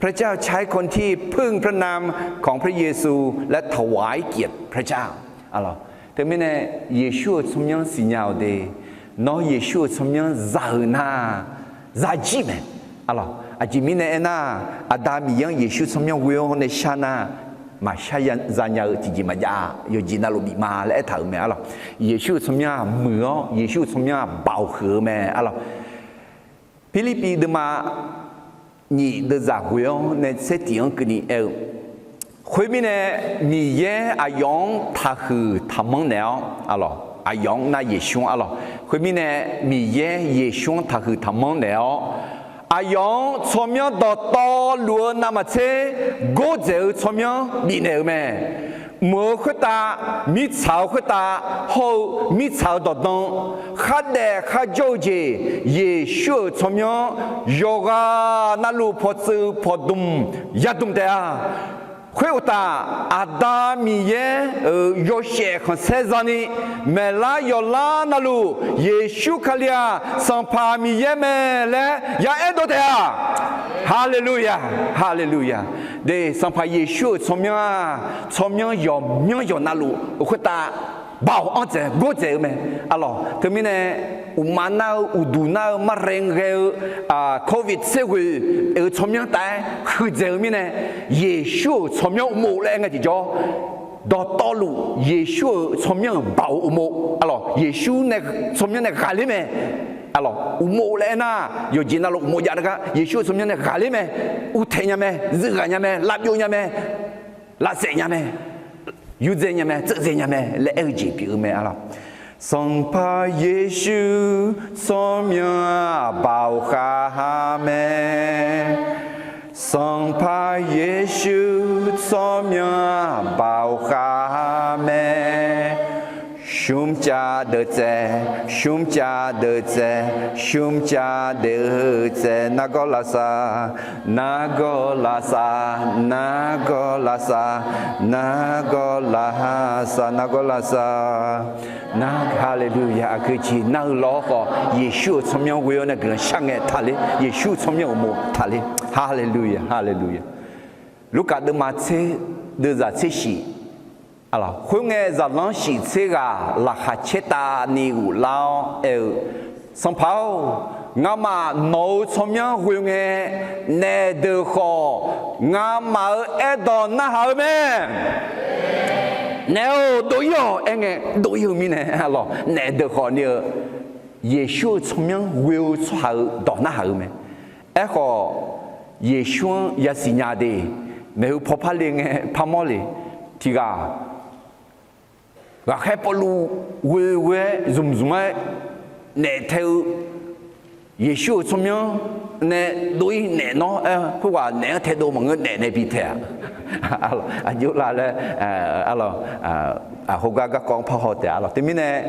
พระเจ้าใช้คนที่พึ่งพระนามของพระเยซูและถวายเกียรติพระเจ้า Arlawq, teumirnae Yeqsur-euq tsawrmyanr siqnya-awq de. Nawr Yeqsur-euq tsawrmyanr za-euq nar, zajir mae. Arlawq, aqjeq mirnae aernar, Aqda Miqyaer-anr Yeqsur tsawrmyanr ghoe-awr nae shar nar, maqshar ya zanya-eu tiqjeq maqjav, yawqjeq navluf bif ma laer aertaq-euq mae. Arlawq, Yeqsur-euq tsawrmyanr-aq muiq-awr, Yeqsur-euq tsawrmyanr-aq baoq huiq-eu mae. Arlawq, Pirlirpiv deuvma nyiq deuvzaq ghoe-awr nae tser tiq-anr keuvni aer-eu, khoermirnae Miqyaer aqyawf-anr taqhuiq taqmanr naeq-awr, arlawq, aqyawf-anr nar Yeqsur-anr, arlawq, khoermirnae Miqyaer Yeqsur-anr taqhuiq taqmanr naeq-awr, aqyawf-anr tsawrmyanr dawqtawvluf-eu navmaqtser gordzaeq-eu tsawrmyanr bifnaeq-euq mae. Mq-eu khoertav, mirtsaq-eu khoertav, hawr-eu mirtsaq-eu dawqdan, khardaef kharjawr-eu jeq, Yeqsur-euq tsawrmyanr yawqghaq navluf pawqtsuif pawqdmq yadmq taef-a. Khoeruqtaf, Aqda Miqyaer-euq yawshaef khanqsaer zani, maeqlar yawqlar navluf Yeqsur Kali-aq Sanqpaq Miqyaer mae laer ya aerdov taef-a. Haleluya, haleluya. De, Sanqpaq Yeqsur-euq tsawrmyanr-aq, tsawrmyanr yawqmyanr yawq navluf-eu khoertav baoq anr dzaeq gordzaeq-eu mae. Arlawq, teumirnae uqma nar-eu, uqduq nar-eu, marren ghae-eu, covid tser ghoe-eu tsawrmyanr taef-aer huiqdzaeq-eu mirnae, Yeqsur-euq tsawrmyanr uqmov laer aer ngae tiqjawr, dawqtawvluf Yeqsur-euq tsawrmyanr-euq baoq uqmov, arlawq, Yeqsur nae tsawrmyanr nae ghaqler mae. Arlawq, uqmov laer aernar, yawqjeq navluf uqmov jav-eu gar Yeqsur-euq tsawrmyanr nae ghaqler mae. Uvtaeq nya mae, zuivghaq nya mae, lavbyov nya mae, lavsaef nya mae, yurdzae nya mae, tseuv dzae nya mae laer aer-eu jeq pyeuf-eu mae. Arlawq, Sanqpaq Yeqsur tsawrmyanr-aq baoq khav-a mae. Sanqpaq Yeqsur tsawrmyanr-aq baoq khav-a mae. Shmrcav deuq tsaev, shmrcav deuq tsaev, shmrcav deuq-eu tsaev, nargawr lavsav, nargawr lavsav, nargawr lavsav, nargawr lavsav, nargawr lavsav. Nar, haleluya, aqgeu jeq nar-eu lawr khawf, Yeqsur-euq tsawrmyanr ghoe-awr nae guiqlanq shar ngae taqler, Yeqsur-euq tsawrmyanr uqmov taqler. Haleluya, haleluya. Lurkaf deuvma tser, deuvzaq tser shif. Khoerngae zaqlanr shif tser ghaq laqkhaq caer tavni ghoflar-awr aer-eu, Sanqpaq-or, Ngamaf nawq-euq tsawrmyanr ghoe ngae, naef deuq khawf ngamaf-euq aerdawq narhaq-eu mae. Naef-or, dov-ir-awq aer ngae, dov-ir-eu mirnae, arlawq, naef deuq khawf ni-eu Yeqsur-euq tsawrmyanr ghoe-eu tsawrhaq-euq dawq narhaq-eu mae. Aerkhawf, Yeqsur-anr yasiq nya de, maeqhu paw par le ngae parmawr le. Tiqghaq ghaqkhaer Pawrluv ghoe ghoe-aer zmq zmq-aer naef tae-eu, Yeqsur-euq tsawrmyanr nae dov-ir naef nawr-aer, khoerghaq naef-anr taedov maqngeur, naef nae bi tae-aq. Aqjox la laer, arlawq, khoergar garkawv-anr parhaw taef-a lawq. Teumirnae,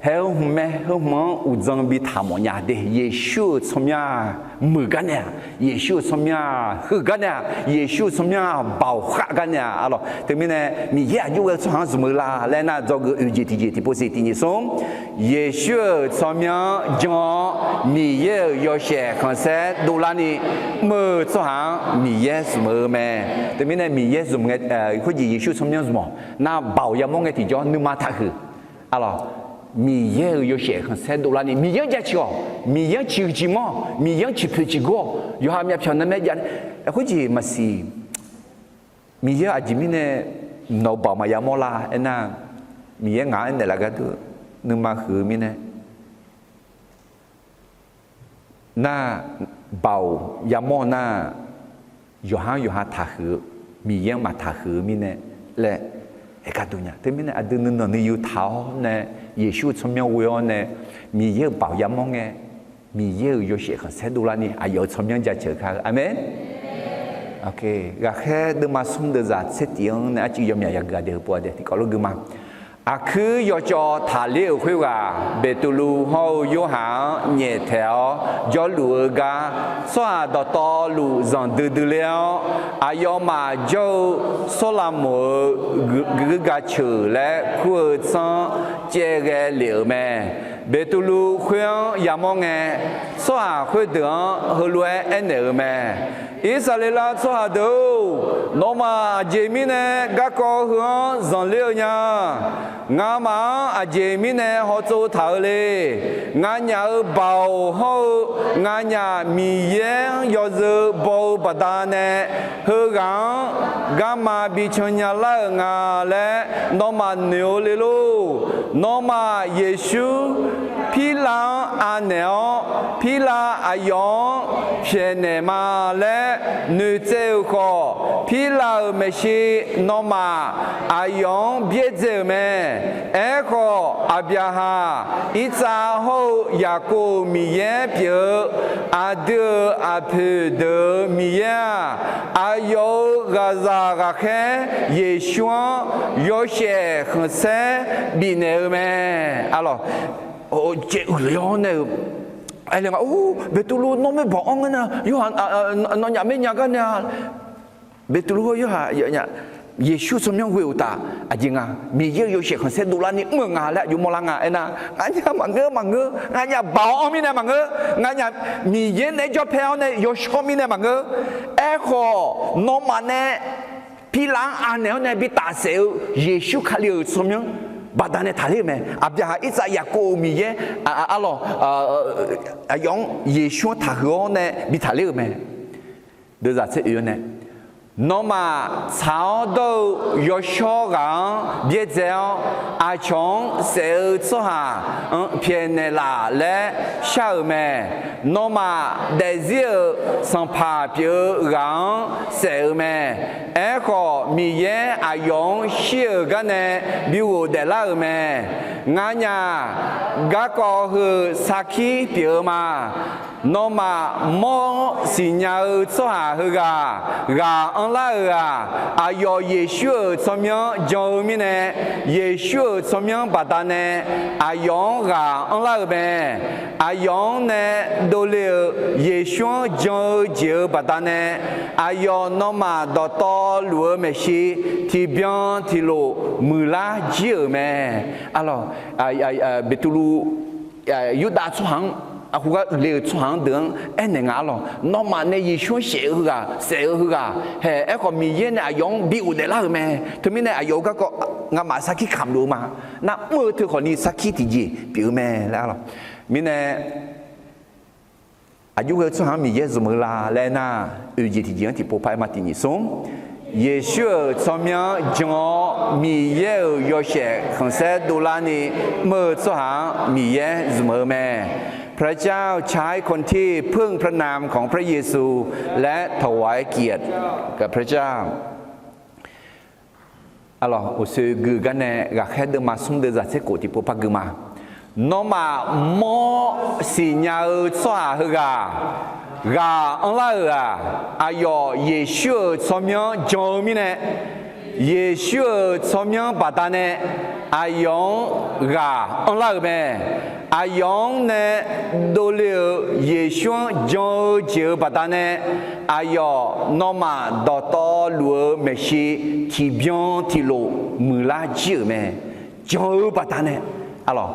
haer-eu hmq mae, heu hmq-anr uqdzan bi taq mawf nya de. Yeqsur-euq tsawrmyanr-aq muiq gar nae-aq, Yeqsur-euq tsawrmyanr-aq huiq gar nae-aq, Yeqsur-euq tsawrmyanr-aq baoq khav gar nae-aq, arlawq. Teumirnae, Miqyaer aqjox ghae-eu tsawrhaq-anr zmq-eu la laer nar, dzawgeuf oeq jeq tiqjeq tiqpov siq tiq nyiq smr, Yeqsur-euq tsawrmyanr jan-awr Miqyaer-euq yawshaef khanqsaer dovlarni mr-eu tsawrhaq-anr Miqyaer zmq-eu mae. Teumirnae Miqyaer zmq ngae, khoerjeq Yeqsur tsawrmyanr zmq-awq nar, baoq yamawr ngae tiqjawr nuima taqhuiq. Arlawq, Miqyaer-euq yawshaef khanqsaer dovlarni Miqyaer-anr jaceuq-awq, Miqyaer-anr ciqhuiq ciqmanr-awq, Miqyaer-anr ciqpoeq ciqgor-awq, yawqha myavpyawq narmaer jav-a. Khoerjeq maqsiq. Miqyaer aqjeq mirnae nawq-euq baoq maqya mawr la aernar, Miqyaer ngaq-anr aernaeq laf gharduq nuima huiq-eu mirnae, nar, baoq yamawr nar, yawqha-anr yawqha taqhuiq-eu, Miqyaer-anr maqtaqhuiq-eu mirnae laer aer gharduq nya. Teumirnae aqdui nuinanq nuiyu taq-awr nae, Yeqsur-euq tsawrmyanr ghoe-awr nae, Miqyaer-euq baoq yamawr ngae, Miqyaer-euq yawshaef khanqsaer dovlarni aqyawf-euq tsawrmyanr jaceuq kar-eu. Aqmeq. Ghaqkhaer deuvma smr deuvzaq tser tiq-anr nae arcuiv yawmyaq yageuf-a dae, heupov-a dae tiqkawv lof gui ma. Aqkuir yawcawv taqler-euq khoerghaq, Beqtuvluv hawr-eu Yorhaq-anr nyaef taeq-awr jawrluf-eu gar, tsawrhaq dawqtawvluf zanqdui dui ler-awr, aqyawfmaf jawr-eu Sawrlaqmoq-euq guirgaq ceuq laer kur-eu tsanr caev ghae lef-euq mae. Beqtuvluv khoer-anr yamawr ngae, tsawrhaq khoerdeuq-anr heulof-aer aernaeq-euq mae. Irsaqleqlav tsawrhaq deuq-or, nawmaf aqjeq mirnae garkawv heu-anr zanqler-eu nya. Ngamaf-anr aqjeq mirnae hawtsov taq-eu le. Nganyaf-euq baoq hawr-eu nganyaf Miqyaer-anr yawzeu baw-eu baqdanae, heughaq-anr garma bi can nya lar-euq nga laer nawmaf noeq-eu le lor. Nawmaf Yeqsur Pirlav-anr anaeq-awr, Pirlav aqyawf-anr pyaeqnaeq ma laer noeqtsaev-euq khawf, Pirlav-euq maeqshi nawmaf aqyawf-anr byaerdzae-euq mae. Aerkhawf, Aqbyaqhaq, Irsaq hawr-eu Yaqkov-euq Miqyaer pyeuf-eu aqdui-euq aqpoeq deuq-euq Miqyaer-aq, aqyawf-euq ghaqzaq ghaqkhaer Yeqsur-anr yawshaef khanqsaer bifnaeq-eu mae. Arlawq, caev uiqle-awr nae-eu, aerle nga, or, Beqtuvluv nawr maerbanq anr ngeur nar, Yorhaq, nawnyaf maernya gar nae-a. Beqtuvluv hawr Yorhaq, Yeqsur tsawrmyanr ghoe-euq uqtaf aqjeq nga, Miqyaer-euq yawshaef khanqsaer dovlarni mr-euq nga laer aqjox mawrlar nga aernar, nganyaf maqngeur maqngeur, nganyaf baoq-anr mirnae maqngeur, nganyaf Miqyaer naeq-aer jawr pae-awr nae yawshawr mirnae maqngeur. Aerkhawf, nawmaf nae Pirlav-anr anaeq-awr nae bi tafsaef-eu Yeqsur Kali-euq tsawrmyanr baqdanae taqler-euq mae. Aqbyaqhaq, Irsaq, Yaqkov-euq Miqyaer, arlawq, aqyawf-anr Yeqsur-anr taqhuiq-awr nae bi taqler-euq mae. Deuvzaq tser oe-awr nae, nawmaf tsaq-awr dawr-eu yawshawr ghaq-anr byaerdzae-awr, aqcawq-anr saef-eu tsawrhaq-anr pyaeqnaeq laf laer shar-euq mae. Nawmaf daefzir-euq sanqpaq pyeuf-eu ghaq-anr saef-eu mae. Aerkhawf, Miqyaer aqyawf-anr shir-euq gar nae bi ghofdaeflar-euq mae. Nganyaf garkawv heu sarkir pyeuf-eu ma. Nawmaf mawr siqnya-eu tsawrhaq heughaq ghaq anrlar-euq-aq, aqyawf Yeqsur-euq tsawrmyanr jan-eu mirnae, Yeqsur-euq tsawrmyanr baqdanae aqyawf-anr ghaq anrlar-euq mae. Aqyawf-anr nae dovle-euq Yeqsur-anr jan-eu jeq-euq baqdanae, aqyawf nawmaf dawqtawvluf-eu maeqshi tiqbyan tiqlof muiqlar jir-euq mae. Arlawq, Beqtuvluv Yurdav tsawrhaq-anr, aqhu gar uiqle-euq tsawrhaq-anr deuq-anr aernaeq nga. Arlawq, nawmaf nae Yeqsur-anr saef-eu heughaq, saef-eu heughaq hae, aerkhawf Miqyaer nae aqyawf-anr bi ghofdaeflar-euq mae. Teumirnae aqyawf-euq garkawv ngamaf sarkir kamq luf-eu ma. Nar mr-eu teu khawfni sarkir tiqjeq pyeuf-eu mae laer. Arlawq, mirnae Aqjox ghae-eu tsawrhaq-anr Miqyaer zmq-eu la laer aernar, oeq jeq tiqjeq-anr tiqpov par aer ma tiqnyif smr. Yeqsur-euq tsawrmyanr jan-awr, Miqyaer-euq yawshaef khanqsaer dovlarni mr-eu tsawrhaq-anr Miqyaer zmq-eu mae. พระเจ้าใช้คนที่พึ่งพระนามของพระเยซู และถวายเกียรติแก่พระเจ้า Arlawq, uqshoe gui-eu gar nae ghaqkhaer deuvma smr deuvzaq tser khof tiqpov par gui ma. Nawmaf mawr siqnya-eu tsawrhaq heughaq ghaq anrlar-euq-aq, aqyawf Yeqsur-euq tsawrmyanr jan-eu mirnae, Yeqsur-euq tsawrmyanr baqdanae aqyawf-anr ghaq anrlar-euq mae. Aqyawf-anr nae dovle-euq Yeqsur-anr jan-eu jeq-euq baqdanae, aqyawf nawmaf dawqtawv luf-eu maeqshi tiqbyan tiqlof muiqlar jir-euq mae. Jan-eu baqdanae, arlawq,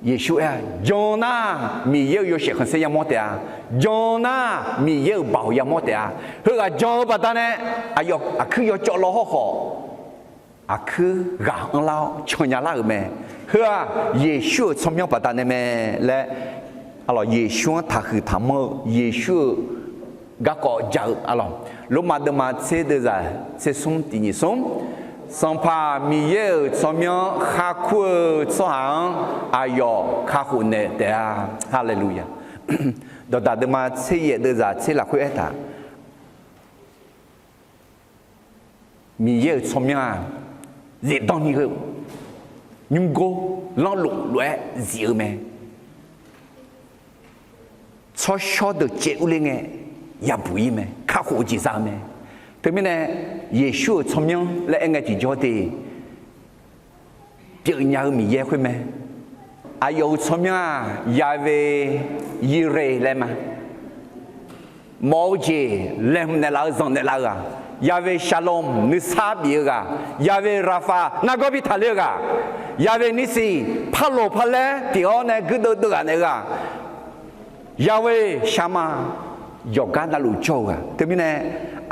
Yeqsur aer-a, jan nar Miqyaer-euq yawshaef khanqsaer yamawr taef-a. Jan nar Miqyaer-euq baoq yamawr taef-a. Heughaq jan-eu baqdanae, aqyawf aqkuir yawcawv law hawrkhawf, aqkuir ghaq anrlar-awr cannya lar-euq mae. Heu-aq, Yeqsur-euq tsawrmyanr baqdanae mae laer, arlawq, Yeqsur-anr taqhuiq taqmanr-eu, Yeqsur-euq garkawv ja-eu, arlawq, Lormav deuvma tser deuvzaq tser smr tiqnyif smr. Sanqpaq Miqyaer-euq tsawrmyanr kharkur-eu tsawrhaq-anr aqyawf kakhof naeq taef-a. Haleluya! Dawqdaq deuvma tser yaef deuvzaq tser lafkhoer aertaq, Miqyaer-euq tsawrmyanr-aq, zifdan ni heu nymrgor lanrlof lof-aer zif-eu mae. Tsawrshawr deuq caev urler ngae yabuq-ir mae. Kakhof-eu jeq za-eu mae. Teumirnae, Yeqsur-euq tsawrmyanr laer aer ngae tiqjawr de, pyeufnya-eu Miqyaer khoer mae. Aqyawf-euq tsawrmyanr-aq, Yahweh Yireh laer ma. Mawf-eu jeq laeqhmq naeqlaf-eu zanq naeqlaf-eu ghaq, Yahweh Shalom nuisar bif-eu ghaq, Yahweh Rapha nargawr bi taqler-eu ghaq, Yahweh Nissi parloq parlaer tiq-awr nae guirdeuv deuv ghaq naeq-eu ghaq, Yahweh Shammah yawqgar navluf jawr-eu ghaq. Teumirnae,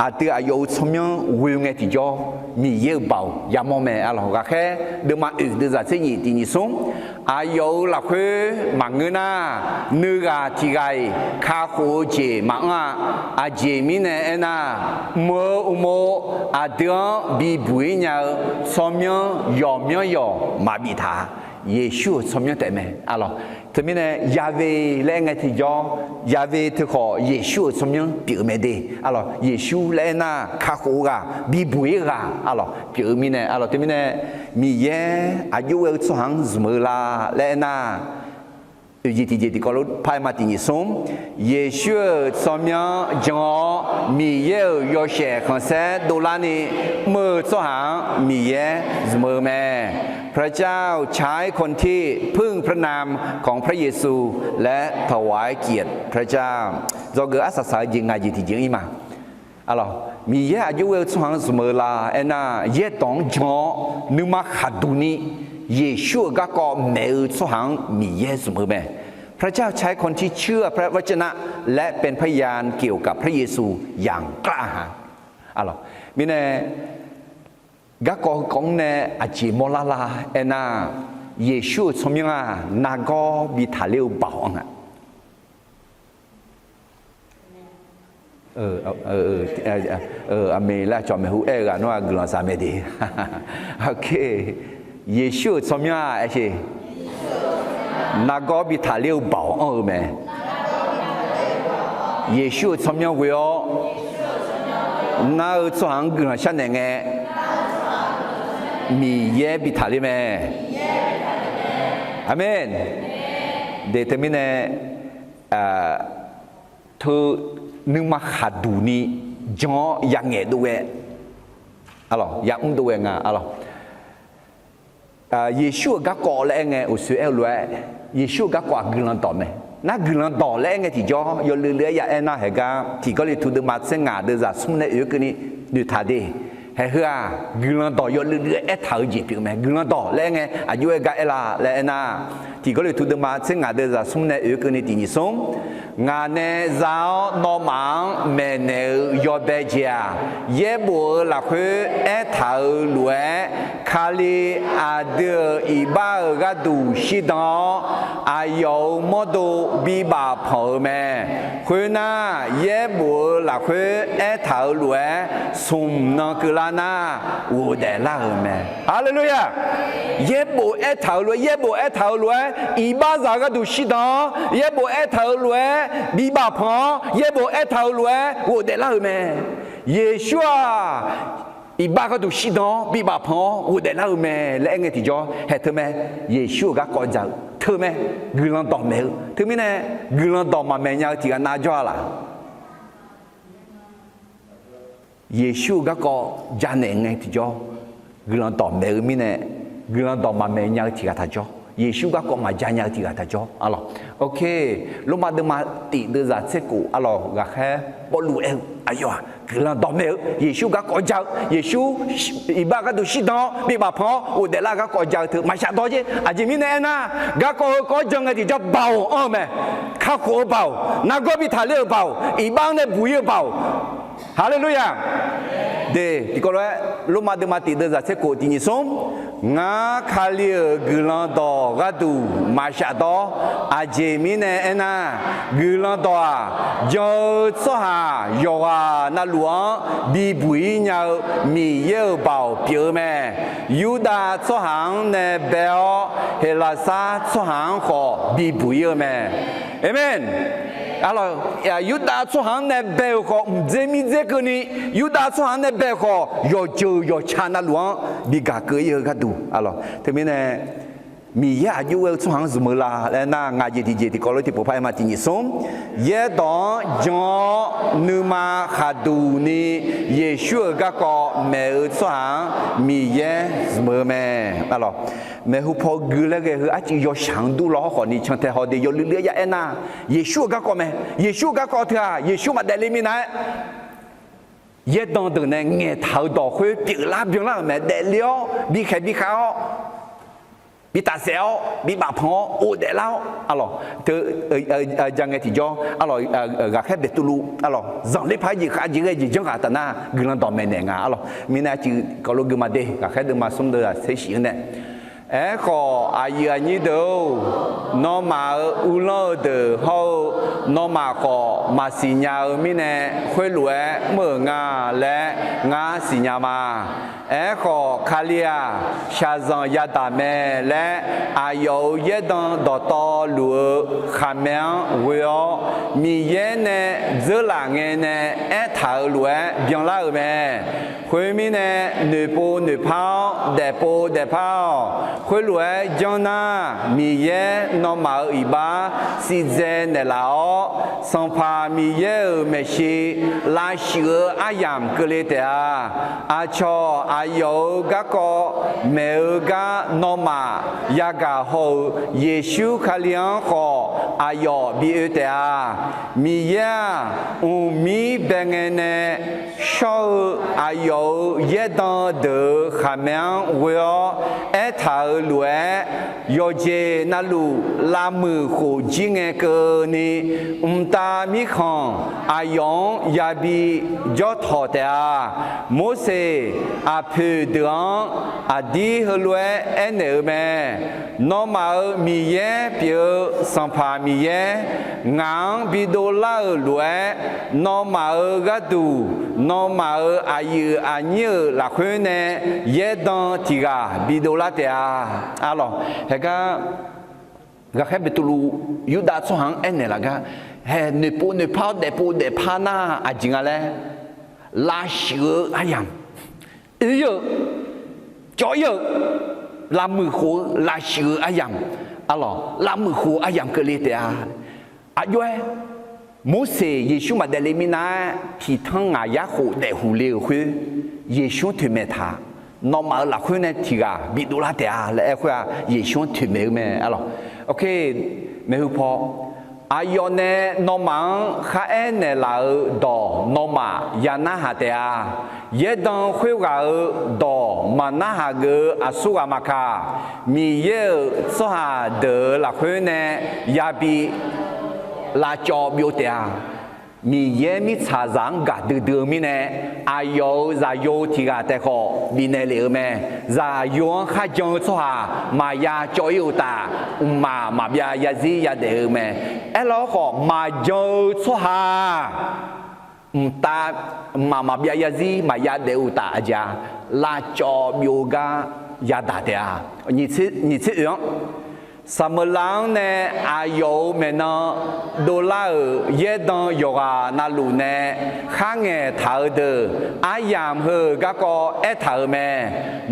aqdui aqyawf-euq tsawrmyanr ghoe ngae tiqjawr, Miqyaer-euq baoq yamawr mae. Arlawq, ghaqkhaer deuvma oeq deuvzaq tser nyif tiqnyif smr. Aqyawf-euq lafkhoer maqngeur nar, nuighaq tiq ghaq-iq kakhof-eu jeq maqanr-a. Aqjeq mirnae aernar, mq-eu uqmov aqdui-anr bibuq-ir nya-eu tsawrmyanr yawqmyanr yawq maqbif taq-a. Yeqsur-euq tsawrmyanr taef mae. Arlawq, teumirnae Yahweh laer aer ngae tiqjawr, Yahweh teukhawf Yeqsur-euq tsawrmyanr pyeuf-eu mae de. Arlawq, Yeqsur laer aernar, kakhof-eu ghaq, bibuq-ir ghaq, arlawq, pyeuf-eu mirnae, arlawq, teumirnae Miqyaer aqjox ghae-eu tsawrhaq-anr zmq-eu la laer aernar, oeq jeq tiqjeq tiqkawv lof par aer ma tiqnyif smr. Yeqsur-euq tsawrmyanr jan-awr, Miqyaer-euq yawshaef khanqsaer dovlarni mr-eu tsawrhaq-anr Miqyaer zmq-eu mae. พระเจ้าใช้คนที่พึ่งพระนามของพระเยซู และถวายเกียรติพระเจ้า Dzawgeuf arsaq saq-eu jeq ngaq jeq tiqjeq-anr ir ma. Arlawq, Miqyaer aqjox ghae-eu tsawrhaq-anr zmq-eu la aernar, yaerdawq-anr jan-awr nuima khaqduq ni Yeqsur-euq garkawv maeq-eu tsawrhaq-anr Miqyaer zmq-eu mae. พระเจ้าใช้คนที่เชื่อพระวจนะและเป็นพยานเกี่ยวกับพระเยซูอย่างกล้าหาญ Arlawq, mirnae garkawv heukawv-anr nae aqjeq mawrlar la aernar, Yeqsur-euq tsawrmyanr-aq nargawr bi taqler-eu baoq anr-a. Aqmeq laer aqcawq maeqhu aer-eu ghaq nawr-aq guiqlanq saq mae de. Yeqsur-euq tsawrmyanr-aq aer sheq, nargawr bi taqler-eu baoq anr-eu mae. Yeqsur-euq tsawrmyanr ghoe-awr nar-eu tsawrhaq-anr guiqlanq sharnaeq ngae, Miqyaer bi taqler mae. Aqmeq. De teumirnae, teu nuima khaqduq ni jan-awr yangaeq dov ghae, arlawq, yamr dov ghae nga, arlawq. Yeqsur-euq garkawv laer aer ngae, uqshoe aer-eu lof-aer, Yeqsur-euq garkawv-aq guiqlanq dawq mae. Nar guiqlanq dawq laer aer ngae tiqjawr yawluiv luiv-aer ya aer nar, haeq gar tiq Gawrliqtu deuvma tser ngaq deuvzaq smr nae oeq-eu keuvni noeqtaq de. Haeq heu-aq guiqlanq dawq yawluiv luiv-aer aertaq-eu jeq pyeuf mae. Guiqlanq dawq laer aer ngae aqjox-aer gar aer la laer aer nar, Tiq Gawrliqtu deuvma tser ngaq deuvzaq smr nae oeq keuvni tiq nyiq smr, ngaq nae za-awr nawmaf-anr maeqnaeq-eu yawbae jeq-aq, yaerbof-eu lafkhoer aertaq-euq lof-aer, Kali aqdui-euq iqbax-euq gharduq shirdan-awr, aqyawf-euq mawrdo bibaf panq-eu mae. Khoernar, yaerbof-eu lafkhoer aertaq-euq lof-aer smq nan keuvlar nar, ghofdaef lar-euq mae. Haleluya! Yaerbof aertaq-euq lof-aer, yaerbof aertaq-euq lof-aer iqbaxzaq gharduq shirdan-awr, yaerbof aertaq-euq lof-aer bibaf panq-awr, yaerbof aertaq-euq lof-aer ghofdaef lar-euq mae. Yeqsur-aq, iqbax gharduq shirdan-awr bibaf panq-awr ghofdaef lar-euq mae laer aer ngae tiqjawr haeq teu mae. Yeqsur-euq garkawv ja-eu teu mae. Guiqlanq dawqmaeq-eu teumirnae, guiqlanq dawq maqmaeq nya-eu tiq ghaq nav jawr-a laq? Yeqsur-euq garkawv janaeq ngae tiqjawr, guiqlanq dawqmaeq-eu mirnae, guiqlanq dawq maqmaeq nya-eu tiq ghaq taq jawr. Yeqsur garkawv maqja nya-eu tiq ghaq taq jawr, arlawq. Ok, Lormav deuvma tiq deuvzaq tser khof, arlawq, ghaqkhaer Pawrluv aer-eu aqyawf-aq guiqlanq dawqmaeq-eu, Yeqsur garkawv ja-eu, Yeqsur iqbax gharduq shirdan-awr bibaf panq-awr ghofdaef lar-eu garkawv ja-eu teu maqshaf dawr jer. Aqjeq mirnae aernar, garkawv heu kawv jan ngae tiqjawr baoq anr-eu mae. Kakhof-eu baoq, nargawr bi taqler-euq baoq, iqbax-anr nae buq-ir-eu baoq. Haleluya! De, tiqkawv lof-aer Lormav deuvma tiq deuvzaq tser khof tiq nyiq smr, ngar Kali-euq guiqlanq dawq gharduq maqshaf dawr. Aqjeq mirnae aernar, guiqlanq dawq-aq, jan-eu tsawrhaq yawqghaq navluf-anr bibuq-ir nya-eu Miqyaer-euq baoq pyeuf-eu mae. Yurdav tsawrhaq-anr nae bae-awr, Heqlaqsar tsawrhaq-anr khawf bibuq-ir-eu mae. Aqmeq. Arlawq, Yurdav tsawrhaq-anr nae bae-euq khawf mqdzer mirdzer keuvni, Yurdav tsawrhaq-anr nae bae-euq khawf yawqjeuq yawqca navluf-anr bi gaq keuv-ir-eu gharduq, arlawq. Teumirnae, Miqyaer aqjox ghae-eu tsawrhaq-anr zmq-eu la laer nar, ngaq jeq tiqjeq tiqkawv lof tiqpov par aer ma tiq nyiq smr, yaerdawq-anr jan-awr nuima khaqduq ni Yeqsur-euq garkawv maeq-eu tsawrhaq-anr Miqyaer zmq-eu mae, arlawq. Maeqhu paw gui laer ghae heu arcuiv yawshaq-anr dur law hawr khawf ni cantae haw de yawluiv luiv-aer ya aernar, Yeqsur-euq garkawv mae. Yeqsur-euq garkawv teu-aq, Yeqsur maqdaef le minav-aer, yaerdan deuq nae ngaeqtaq-euq dawq khoer pyeuflar byanlar-euq mae. Daefle-awr bikhaeq bikhav-awr, bitafsaef-awr bibaf panq-awr ghofdaef lar-awr, arlawq, teu, ja ngae tiqjawr, arlawq, ghaqkhaer Beqtuvluv, arlawq, zanqler paq-aer jeq khav jeq ghae jeq janrghaq taf nar guiqlanq dawqmaeq naeq nga, arlawq. Mirnae arcuiv kawvlof gui ma de, ghaqkhaer deuvma smr deuvzaq tser shif-anr nae Aerkhawf, aqyuif aqnyir deuq-or, nawmaf-euq uvlanr-eu deuq hawr-eu, nawmaf khawf maqsiq nya-eu mirnae, khoerlof-aer mr-euq nga laer ngar siqnya ma. Aerkhawf, Kali-aq, shaqzanq yadaq mae laer aqyawf-euq yaerdan dawqtawvluf-eu khaqmae-anr ghoe-awr, Miqyaer nae dzeurlaf ngae nae aertaq-euq lof-aer byanlar-euq mae. Khoermirnae, noeqpov noeqpar-awr, daefpov daefpar-awq. Khoerlof-aer janr nar, Miqyaer nawmaf-euq iqbax siqdzae naeqlaf-awr, Sanqpaq Miqyaer-euq maeqshi lavshuif-eu aryamq keuvle taef-a. Aqcawq aqyawf-euq garkawv maeq-eu gar nawmaf yagaq haw-eu Yeqsur Kali-anr khawf aqyawf bi oe taef-a. Miqyaer-aq, mqmir bae ngae nae shawr-eu aqyawf-euq yaerdan deuq-euq khaqmae-anr ghoe-awr aertaq-euq lof-aer, yawqjeq navluf lavmuiq khof jir ngae keuvni, mqtav mirkhanq aqyawf-anr yabi jawrtawq taef-a. Morseq aqpoeq deuq-anr aqdir heulof-aer aernaeq-eu mae. Nawmaf-euq Miqyaer pyeuf-eu Sanqpaq Miqyaer, ngaq-anr bidov lar-euq lof-aer, nawmaf-euq gharduq nawmaf-euq aqyuif aqnyir-euq lafkhoer nae yaerdan tiq ghaq bidov lar taef-a. Arlawq, haegar ghaqkhaer Beqtuvluv Yurdav tsawrhaq-anr aernaeq laf gar, hae noeqpov noeqpar-awr daefpov daefpar nar aqjeq nga laer, lavshuif-eu aryamq, oe-ir-eu, cawv-ir-eu, lavmuiq khof-eu lavshuif-eu aryamq, arlawq, lavmuiq khof-eu aryamq keuvle taef-a. Aqjox-aer, Morseq Yeqsur maqdaef le minav-aer tiqtanr ngaq yar khof daefhuq le-euq khoer, Yeqsur-anr toeqmaeq taq, nawmaf-euq lafkhoer nae tiq ghaq bidov lar taef-a laer aer khoer-aq, Yeqsur-anr toeqmaeq-eu mae, arlawq. Ok, maeqhu paw Aqyawf nae nawmaf-anr kharaer naeqlaf-euq dawq nawmaf ya narhaq taef-a. Yaerdan khoerghaq-euq dawq maqnarhaq geuf-eu aqsurghaq maqkaq, Miqyaer-euq tsawrhaq deuq-euq lafkhoer nae yabi lavcawv byov taef-a. Miqyaer mirtsaqzaq-anr gaqdui dui-eu mirnae, aqyawf-euq zaqyo tiq ghaq taef khawf bifnaeq lef-euq mae. Zaqyo-anr kharjan-eu tsawrhaq maqya cawv-ir uqtaf, mqmaq maqbyav yarzir yadaef-eu mae. Aerlar-awr khawf, maqjan-eu tsawrhaq mqtav mqmaq maqbyav yarzir maqya daef-eu uqtaf aqjeq-a, lavcawv byov-eu gar yadaq taef-a. Nyiq tser oeq-anr, Saqmeuqlav-anr nae aqyawf-euq maeqnan dovlar-euq yaerdan yawqghaq navluf nae kharngaeq taq-eu deuq aryamq heu-euq garkawv aertaq-euq mae.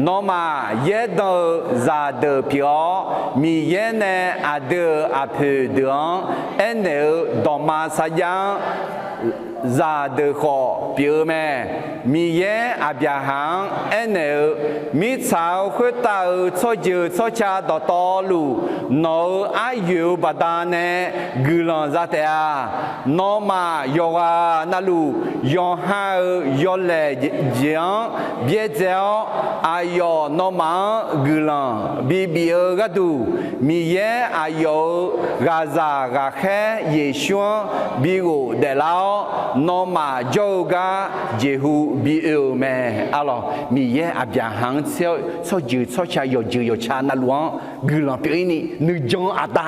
Nawmaf yaerdan-eu zaqdeuq pyeuf-awr, Miqyaer nae aqdui-euq aqpoeq deuq-anr aernaeq-eu dawqma sarjax-anr zaqdeuq khawf pyeuf-eu mae. Miqyaer Aqbyaqhaq-anr aernaeq-eu, mirtsaq-eu khoertav-euq tsawrjeuq tsawrca dawqtawvluf, nawq-euq aryoeq-eu baqdanae guiqlanq za taef-a. Nawmaf yawqghaq navluf yawqha-euq yawlaeq jeq-anr byaerdzae-awr, aqyawf nawmaf-anr guiqlanq bibif-eu gharduq, Miqyaer aqyawf-euq ghaqzaq ghaqkhaer Yeqsur-anr bighof daeflar-awr, nawmaf jawr-eu gar jeqhu bi oe-euq mae. Arlawq, Miqyaer Aqbyaqhaq-anr tser-awr tsawrjeuq tsawrca yawqjeuq yawqca navluf-anr guiqlanq pyeuf-ir ni nuijan aqda,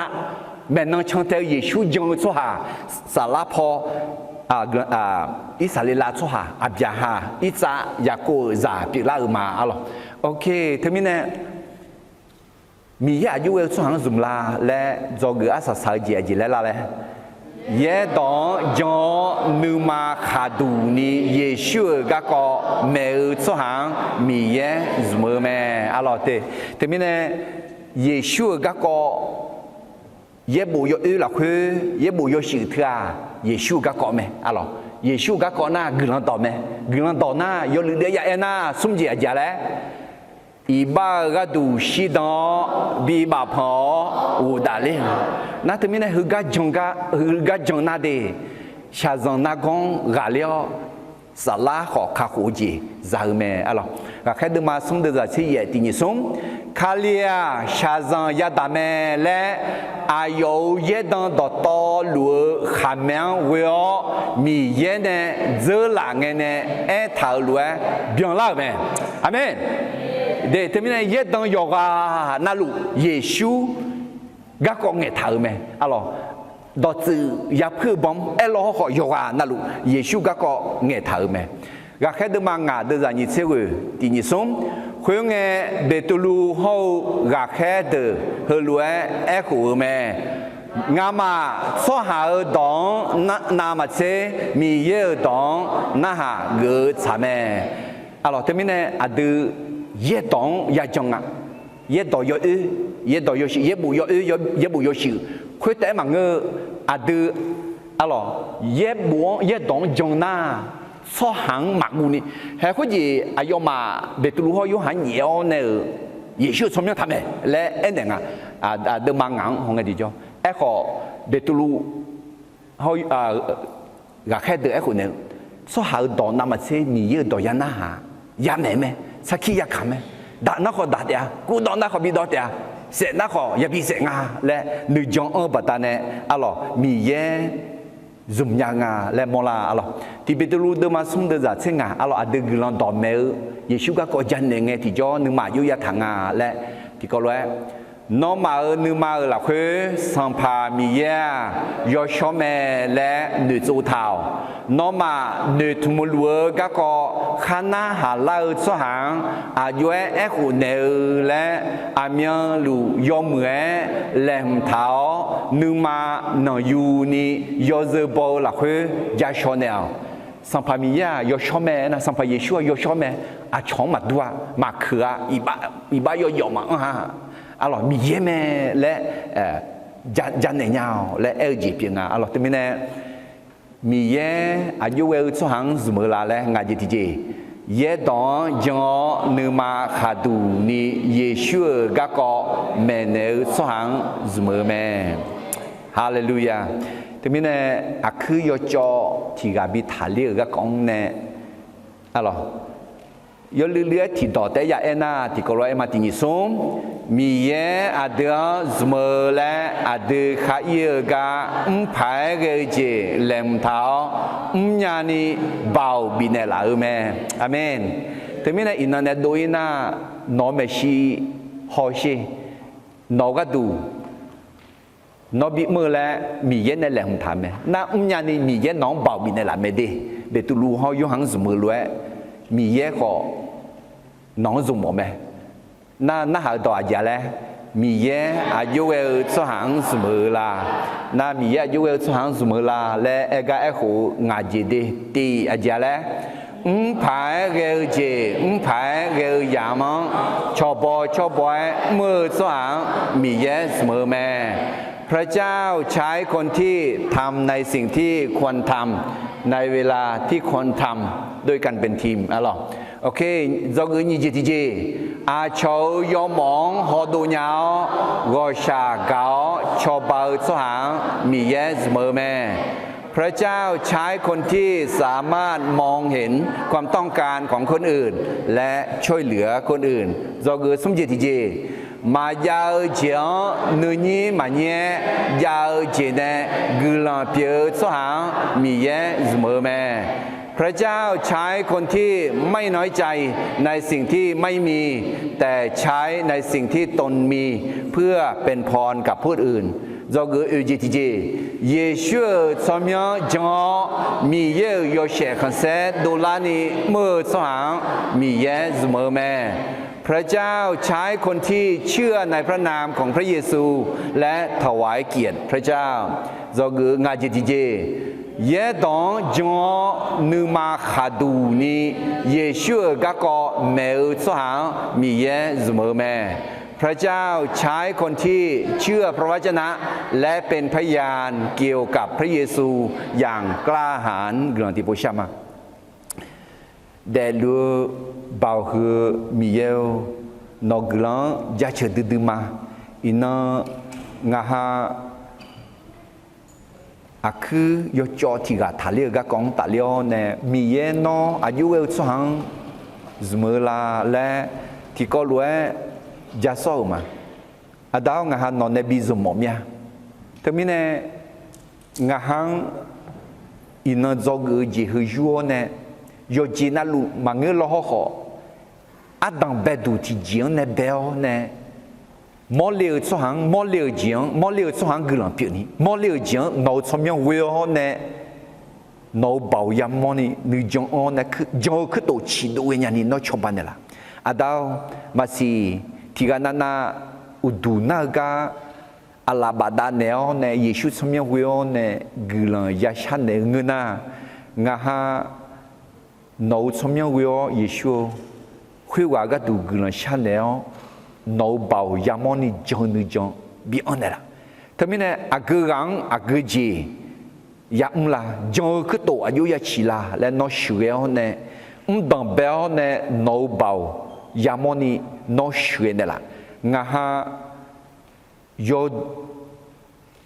maeqnan cantae-eu Yeqsur jan-eu tsawrhaq, saflar paw Irsaqleqlav tsawrhaq Aqbyaqhaq, Irtsav, Yaqkov-euq zaq pyeuflar-euq ma. Arlawq, teumirnae Miqyaer aqjox ghae-eu tsawrhaq-anr zmq la laer dzawgeuf arsaq saq-eu jeq aqjeq laer lar laer, yaerdawq-anr jan-awr nuima khaqduq ni Yeqsur-euq garkawv maeq-eu tsawrhaq-anr Miqyaer zmq-eu mae. Arlawq te, teumirnae Yeqsur-euq garkawv yaerbof yawoer lafkhoer yaerbof yawshuif teu-aq, Yeqsur-euq garkawv mae. Arlawq, Yeqsur-euq garkawv nar guiqlanq dawq mae. Guiqlanq dawq nar yawluif daef ya aer nar smr jeq aqjeq laer, iqbax-euq gharduq shirdan-awr bibaf panq-awr ghofdaef ler-eu. Nar teumirnae heugar jan gar, heugar jan nar de, shaqzanq nargawr-anr ghaqler-awr, saflar khawf kakhof-eu jeq za-eu mae. Arlawq, Ghaqkhaer deuvma smr deuvzaq tser yaef tiq nyiq smr, Kali-aq shaqzanq yadaq mae laer, aqyawf-euq yaerdan dawqtawvluf-eu khaqmae-anr ghoe-awr Miqyaer nae dzeurlaf ngae nae aertaq-euq lof-aer byanlar-euq mae. Aqmeq. De, teumirnae yaerdan yawqghaq navluf Yeqsur garkawv ngaeqtaq-euq mae. Arlawq, dawqtsuif yapuir-eu banr aerlaw hawrkhawf yawqghaq navluf Yeqsur garkawv ngaeqtaq-euq mae. Ghaqkhaer deuvma ngaq deuvzaq nyiq tser ghoeq tiq nyiq smr, khoerngae, Beqtuvluv hawr-eu ghaqkhaer deuq heulof-aer aerkhof-eu mae. Ngamaf tsawrhaq-euq dawq-anr navmaqtser Miqyaer-euq dawq-anr narhaq geuf-eu tsaq mae. Arlawq, teumirnae aqdui yaerdawq-anr yajan nga. Yaerdawq yawoer, yaerdawq yawshuif, yaerbof yawoer, yaerbof yawshuif khoertav-aer maqngeur-eu, aqdui, arlawq, yaerbof-anr yaerdawq-anr jan nar, tsawrhaq-anr maqguv ni. Hae khoerjeq aqyawfmaf Beqtuvluv hawr Yorhaq nyaef-awr nae-euq Yeqsur-euq tsawrmyanr taq mae laer aernaeq nga. Aqdeuvma ngaq-anr hawngae tiqjawr. Aerkhawf, Beqtuvluv hawr ghaqkhaer deuq aerkhof naeq-eu, tsawrhaq-euq dawq navmaqtser Miqyaer-euq dawq ya narhaq, ya maeq mae, sarkir ya kaq mae, daq nar khawf daq taef-a, kurdawv nar khawf bidawv taef-a, saef nar khawf yabi saef nga laer nuijan anr-eu baqdanae, arlawq, Miqyaer zmq nya nga laer mawrlar. Arlawq, tiq Beqtuvluv deuvma smr deuvzaq tser ngaq, arlawq, aqdui guiqlanq dawqmaeq-eu Yeqsur garkawv janaeq ngae tiqjawr nuima aqjox yataq nga laer tiqkawv lof-aer, nawmaf-euq nuima-euq lafkhoer Sanqpaq Miqyaer-aq yawshawr mae laer noeqtsov taq-awq. Nawmaf noeqtmq luf-eu garkawv khar narhaq lar-eu tsawrhaq-anr aqjox-aer aerkhof naeq-eu laer, aqmyanluf yawmuiq-aer laeqhmq taq-awr, nuima nanqyuni yawzeu baw-eu lafkhoer ja shaw naeq-awq. Sanqpaq Miqyaer-aq yawshawr mae nar, Sanqpaq Yeqsur-aq yawshawr mae. Aqcawq-anr maqdur-a, maqkeuq-a, iqbax yawjawf maqanr-a. Arlawq, Miqyaer mae laer janaeq nya-awq laer aer-eu jeq pyeuf nga. Arlawq, teumirnae Miqyaer aqjox ghae-eu tsawrhaq-anr zmq-eu la laer ngaq jeq tiqjeq, yaerdawq-anr jan-awr nuima khaqduq ni Yeqsur-euq garkawv maeqnaeq-eu tsawrhaq-anr zmq-eu mae. Haleluya. Teumirnae aqkuir yawcawv tiq ghaq bi taqler-euq garkawv-anr nae, arlawq, yawluiv luiv-aer tiqdawq taef-aer ya aer nar, tiqkawv lof-aer aer ma. Tiq nyiq smr, Miqyaer aqdui-anr zmq-eu laer aqdui khar ir-eu gar mrpaq-aer ghae-eu jeq laeqhmq taq-awr, mrnya ni baoq bifnaeq laf-eu mae. Aqmeq. Teumirnae iqnan nae dov-ir nar, nawq-eu maeqshi hawsher, nawq-eu gharduq nawr bi mr-eu laer Miqyaer nae laeqhmq taq mae. Nar mrnya ni Miqyaer nawq-anr baoq bifnaeq laf mae de. Beqtuvluv hawr Yorhaq-anr zmq-eu lof-aer Miqyaer khawf nawq-anr zmq mawf mae. Nar narhaq-eu dawq aqjeq-a laer, Miqyaer aqjox ghae-eu tsawrhaq-anr zmq-eu la? Nar Miqyaer aqjox ghae-eu tsawrhaq-anr zmq-eu la laer aer gar aerkhof-eu ngaq jeq de. Tiq aqjeq-a laer, mrpaq-aer ghae-eu jeq, mrpaq-aer ghae-eu yamq-anr cawba cawba-aer mr-eu tsawrhaq-anr Miqyaer zmq-eu mae. พระเจ้าใช้คนที่ทำในสิ่งที่ควรทำ ในเวลาที่ควรทำ ด้วยกันเป็นทีม arlawq. Dzawgeuf nyiq jeq tiqjeq, aqcawq-euq yawmawf-anr hawdov nya-awr, ghawqshaq gaq-awr cawba-eu tsawrhaq-anr Miqyaer zmq-eu mae. พระเจ้าใช้คนที่สามารถมองเห็นความต้องการของคนอื่น และช่วยเหลือคนอื่น Dzawgeuf smr jeq tiqjeq, maqjav-eu jeq-anr nuinyir maqnyir-aer jav-eu jeq nae guiqlanq pyeuf-eu tsawrhaq-anr Miqyaer zmq-eu mae. พระเจ้าใช้คนที่ไม่น้อยใจในสิ่งที่ไม่มี แต่ใช้ในสิ่งที่ตนมี เพื่อเป็นพรกับผู้อื่น Dzawgeuf oeq jeq tiqjeq, Yeqsur-euq tsawrmyanr jan-awr, Miqyaer-euq yawshaef khanqsaer dovlarni mr-eu tsawrhaq-anr Miqyaer zmq-eu mae. พระเจ้าใช้คนที่เชื่อในพระนามของพระเยซู และถวายเกียรติพระเจ้า Dzawgeuf ngaq jeq tiqjeq, yaerdawq-anr jan-awr nuima khaqduq ni Yeqsur-euq garkawv maeq-eu tsawrhaq-anr Miqyaer zmq-eu mae. พระเจ้าใช้คนที่เชื่อพระวจนะ และเป็นพยานเกี่ยวกับพระเยซูอย่างกล้าหาญ Guiqlanq tiqpov shar ma. Daefluf-eu baoq huiq-eu Miqyaer-or, nawq guiqlanq-anr jaceuq duidui ma. Iqnan ngaq ha aqkuir yawcawv tiq ghaq taqler-eu garkawv-anr tafler-awr nae, Miqyaer nawr aqjox ghae-eu tsawrhaq-anr zmq-eu la laer tiqkawv lof-aer ja sawr-euq ma. Aqda-awr, ngaq ha nawq nae bi zmq mawf mir-a. Teumirnae ngaq ha-anr iqnan dzawgeuf-eu jeq heu yur-awr nae, yawqjeq navluf maqngeur law hawrkhawf, ardanq baeduq tiqjeq-anr nae bae-awr nae, mawrle-eu tsawrhaq-anr, mawrle-eu jeq-anr, mawrle-eu tsawrhaq-anr guiqlanq pyeufni, mawrle-eu jeq-anr nawq-eu tsawrmyanr ghoe-awr nae, nawq-eu baoq yamawrni nuijan-anr nae jan-eu kuirtof ciqdov ghae nyani nawr cawba naeqlaf. Aqda-or, maqsiq tiq ghaq navnav uqduq nar-eu gar aqlaf bafdav naeq-awr nae Yeqsur tsawrmyanr ghoe-awr nae guiqlanq yashar naeq-eu ngeur nar, ngaq ha nawq-eu tsawrmyanr ghoe-awr Yeqsur-or, khoerghaq gharduq guiqlanq sharnaeq-awr, nawq-eu baoq yamawrni jan-eu nuijan bi anr naeqlaf. Teumirnae aqgeu ghaq-anr aqgeu jeq yamr la, jan-eu kuirtof aqjox yaciq la laer nawr sheuqghae-awr nae, mrdanq bae-awr nae nawq-eu baoq yamawrni nawr sheuqghae naeqlaf. Ngaq ha yaw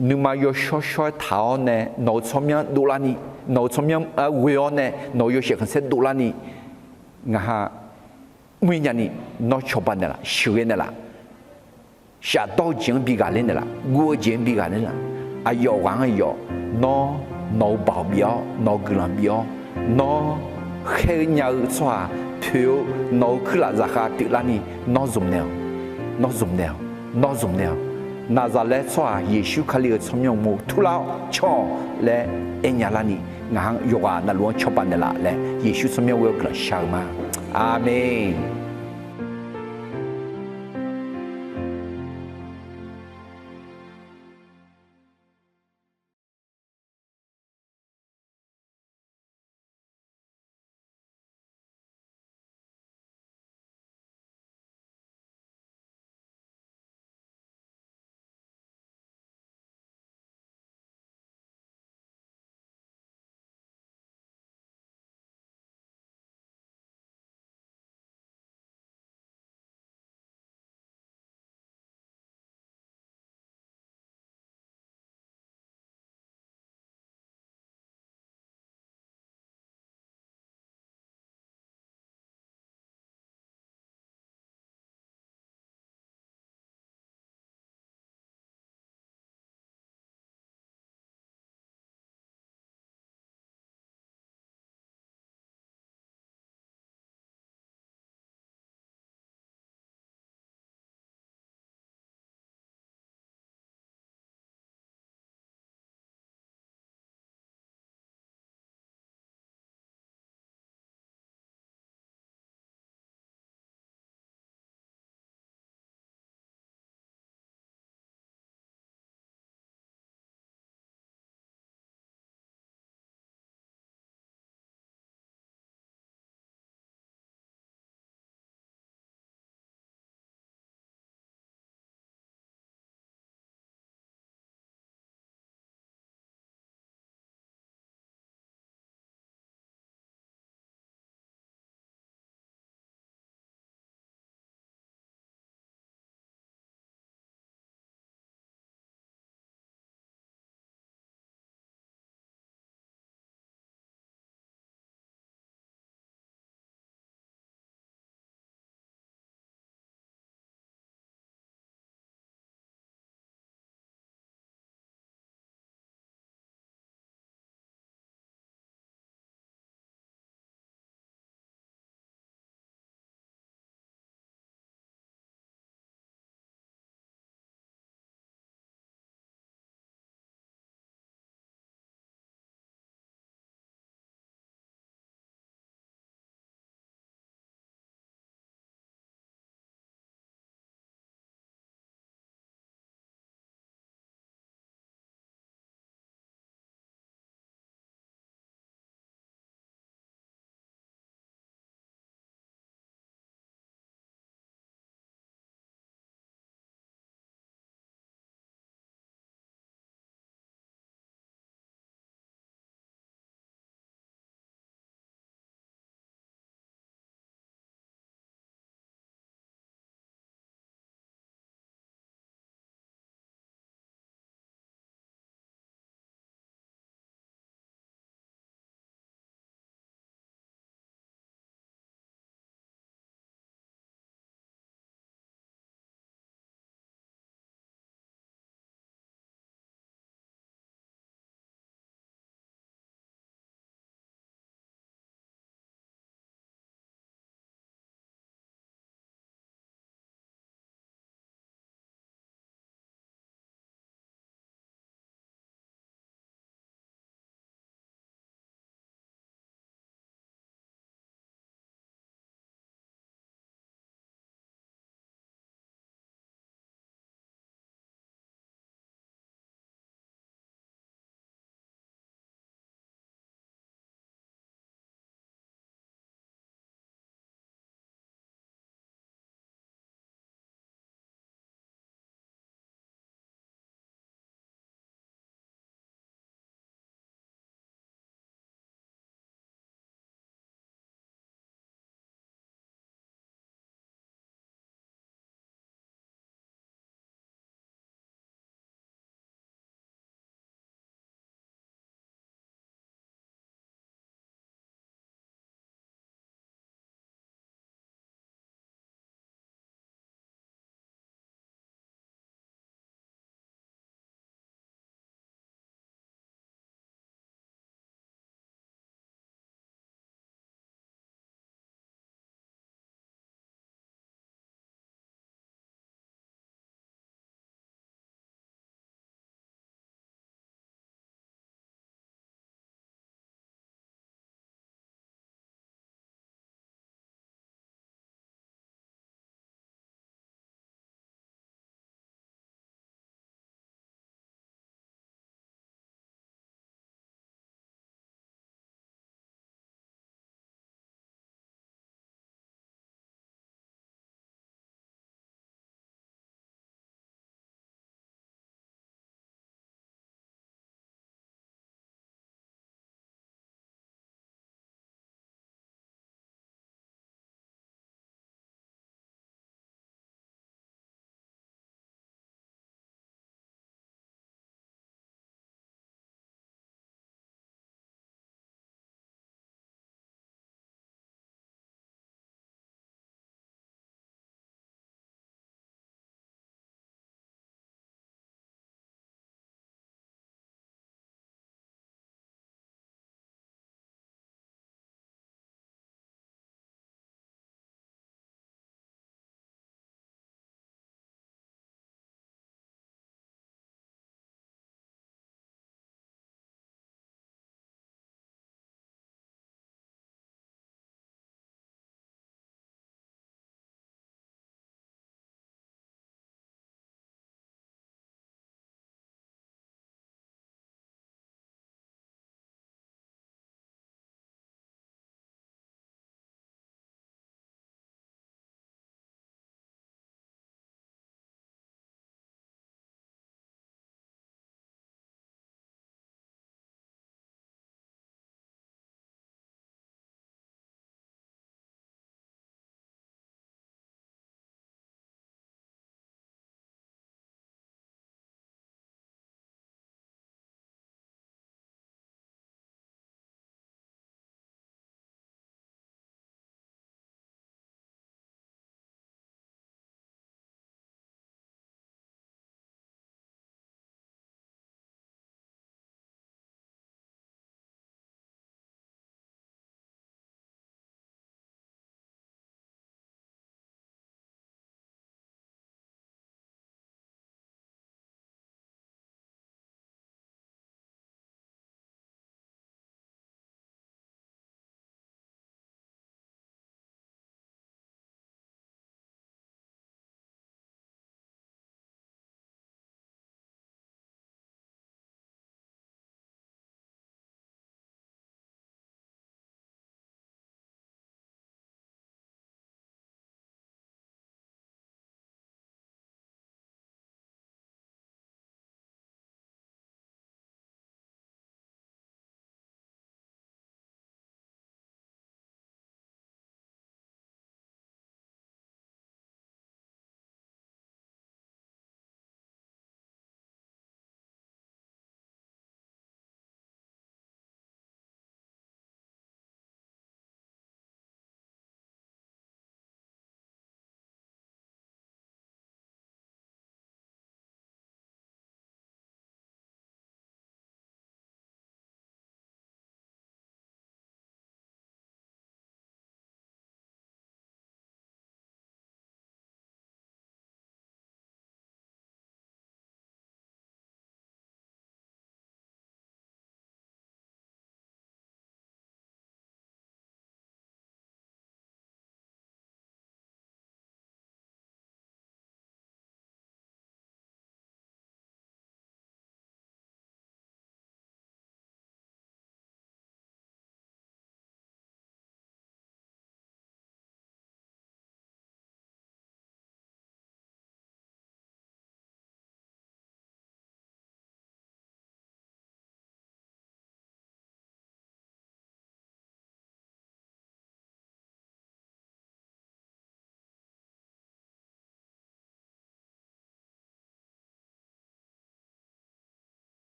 nuima yawshawr shawr-aer taq-awr nae nawq-eu tsawrmyanr dovlarni, nawq-eu tsawrmyanr ghoe-awr nae nawq-eu yawshaef khanqsaer dovlarni, ngaq ha mr-ir nyani nawr cawba naeqlaf, sheuqghae naeqlaf. Shafdawr-eu jeq-anr bi ghaqler naeqlaf, guv-eu jeq-anr bi ghaqler laf. Aqyawf ghaq-anr aqyawf nawr nawq-eu baoq bif-awr, nawq-eu guiqlanq bif-awr, nawr khaer-eu nya-eu tsawrhaq poeq-eu nawq-eu kuirlaf zaqkhav pyeuflarni nawr zmq naeq-awq, nawr zmq naeq-awq, nawr zmq naeq-awq. Naqzaqlaer tsawrhaq Yeqsur Kali-euq tsawrmyanr uqmov turlar-awr cawq-awq laer aernya larni, ngaq-anr yawqghaq navluf-anr cawba naeqlaf laer Yeqsur tsawrmyanr ghoe-awr guiqlanq shar-eu ma. Aqmeq.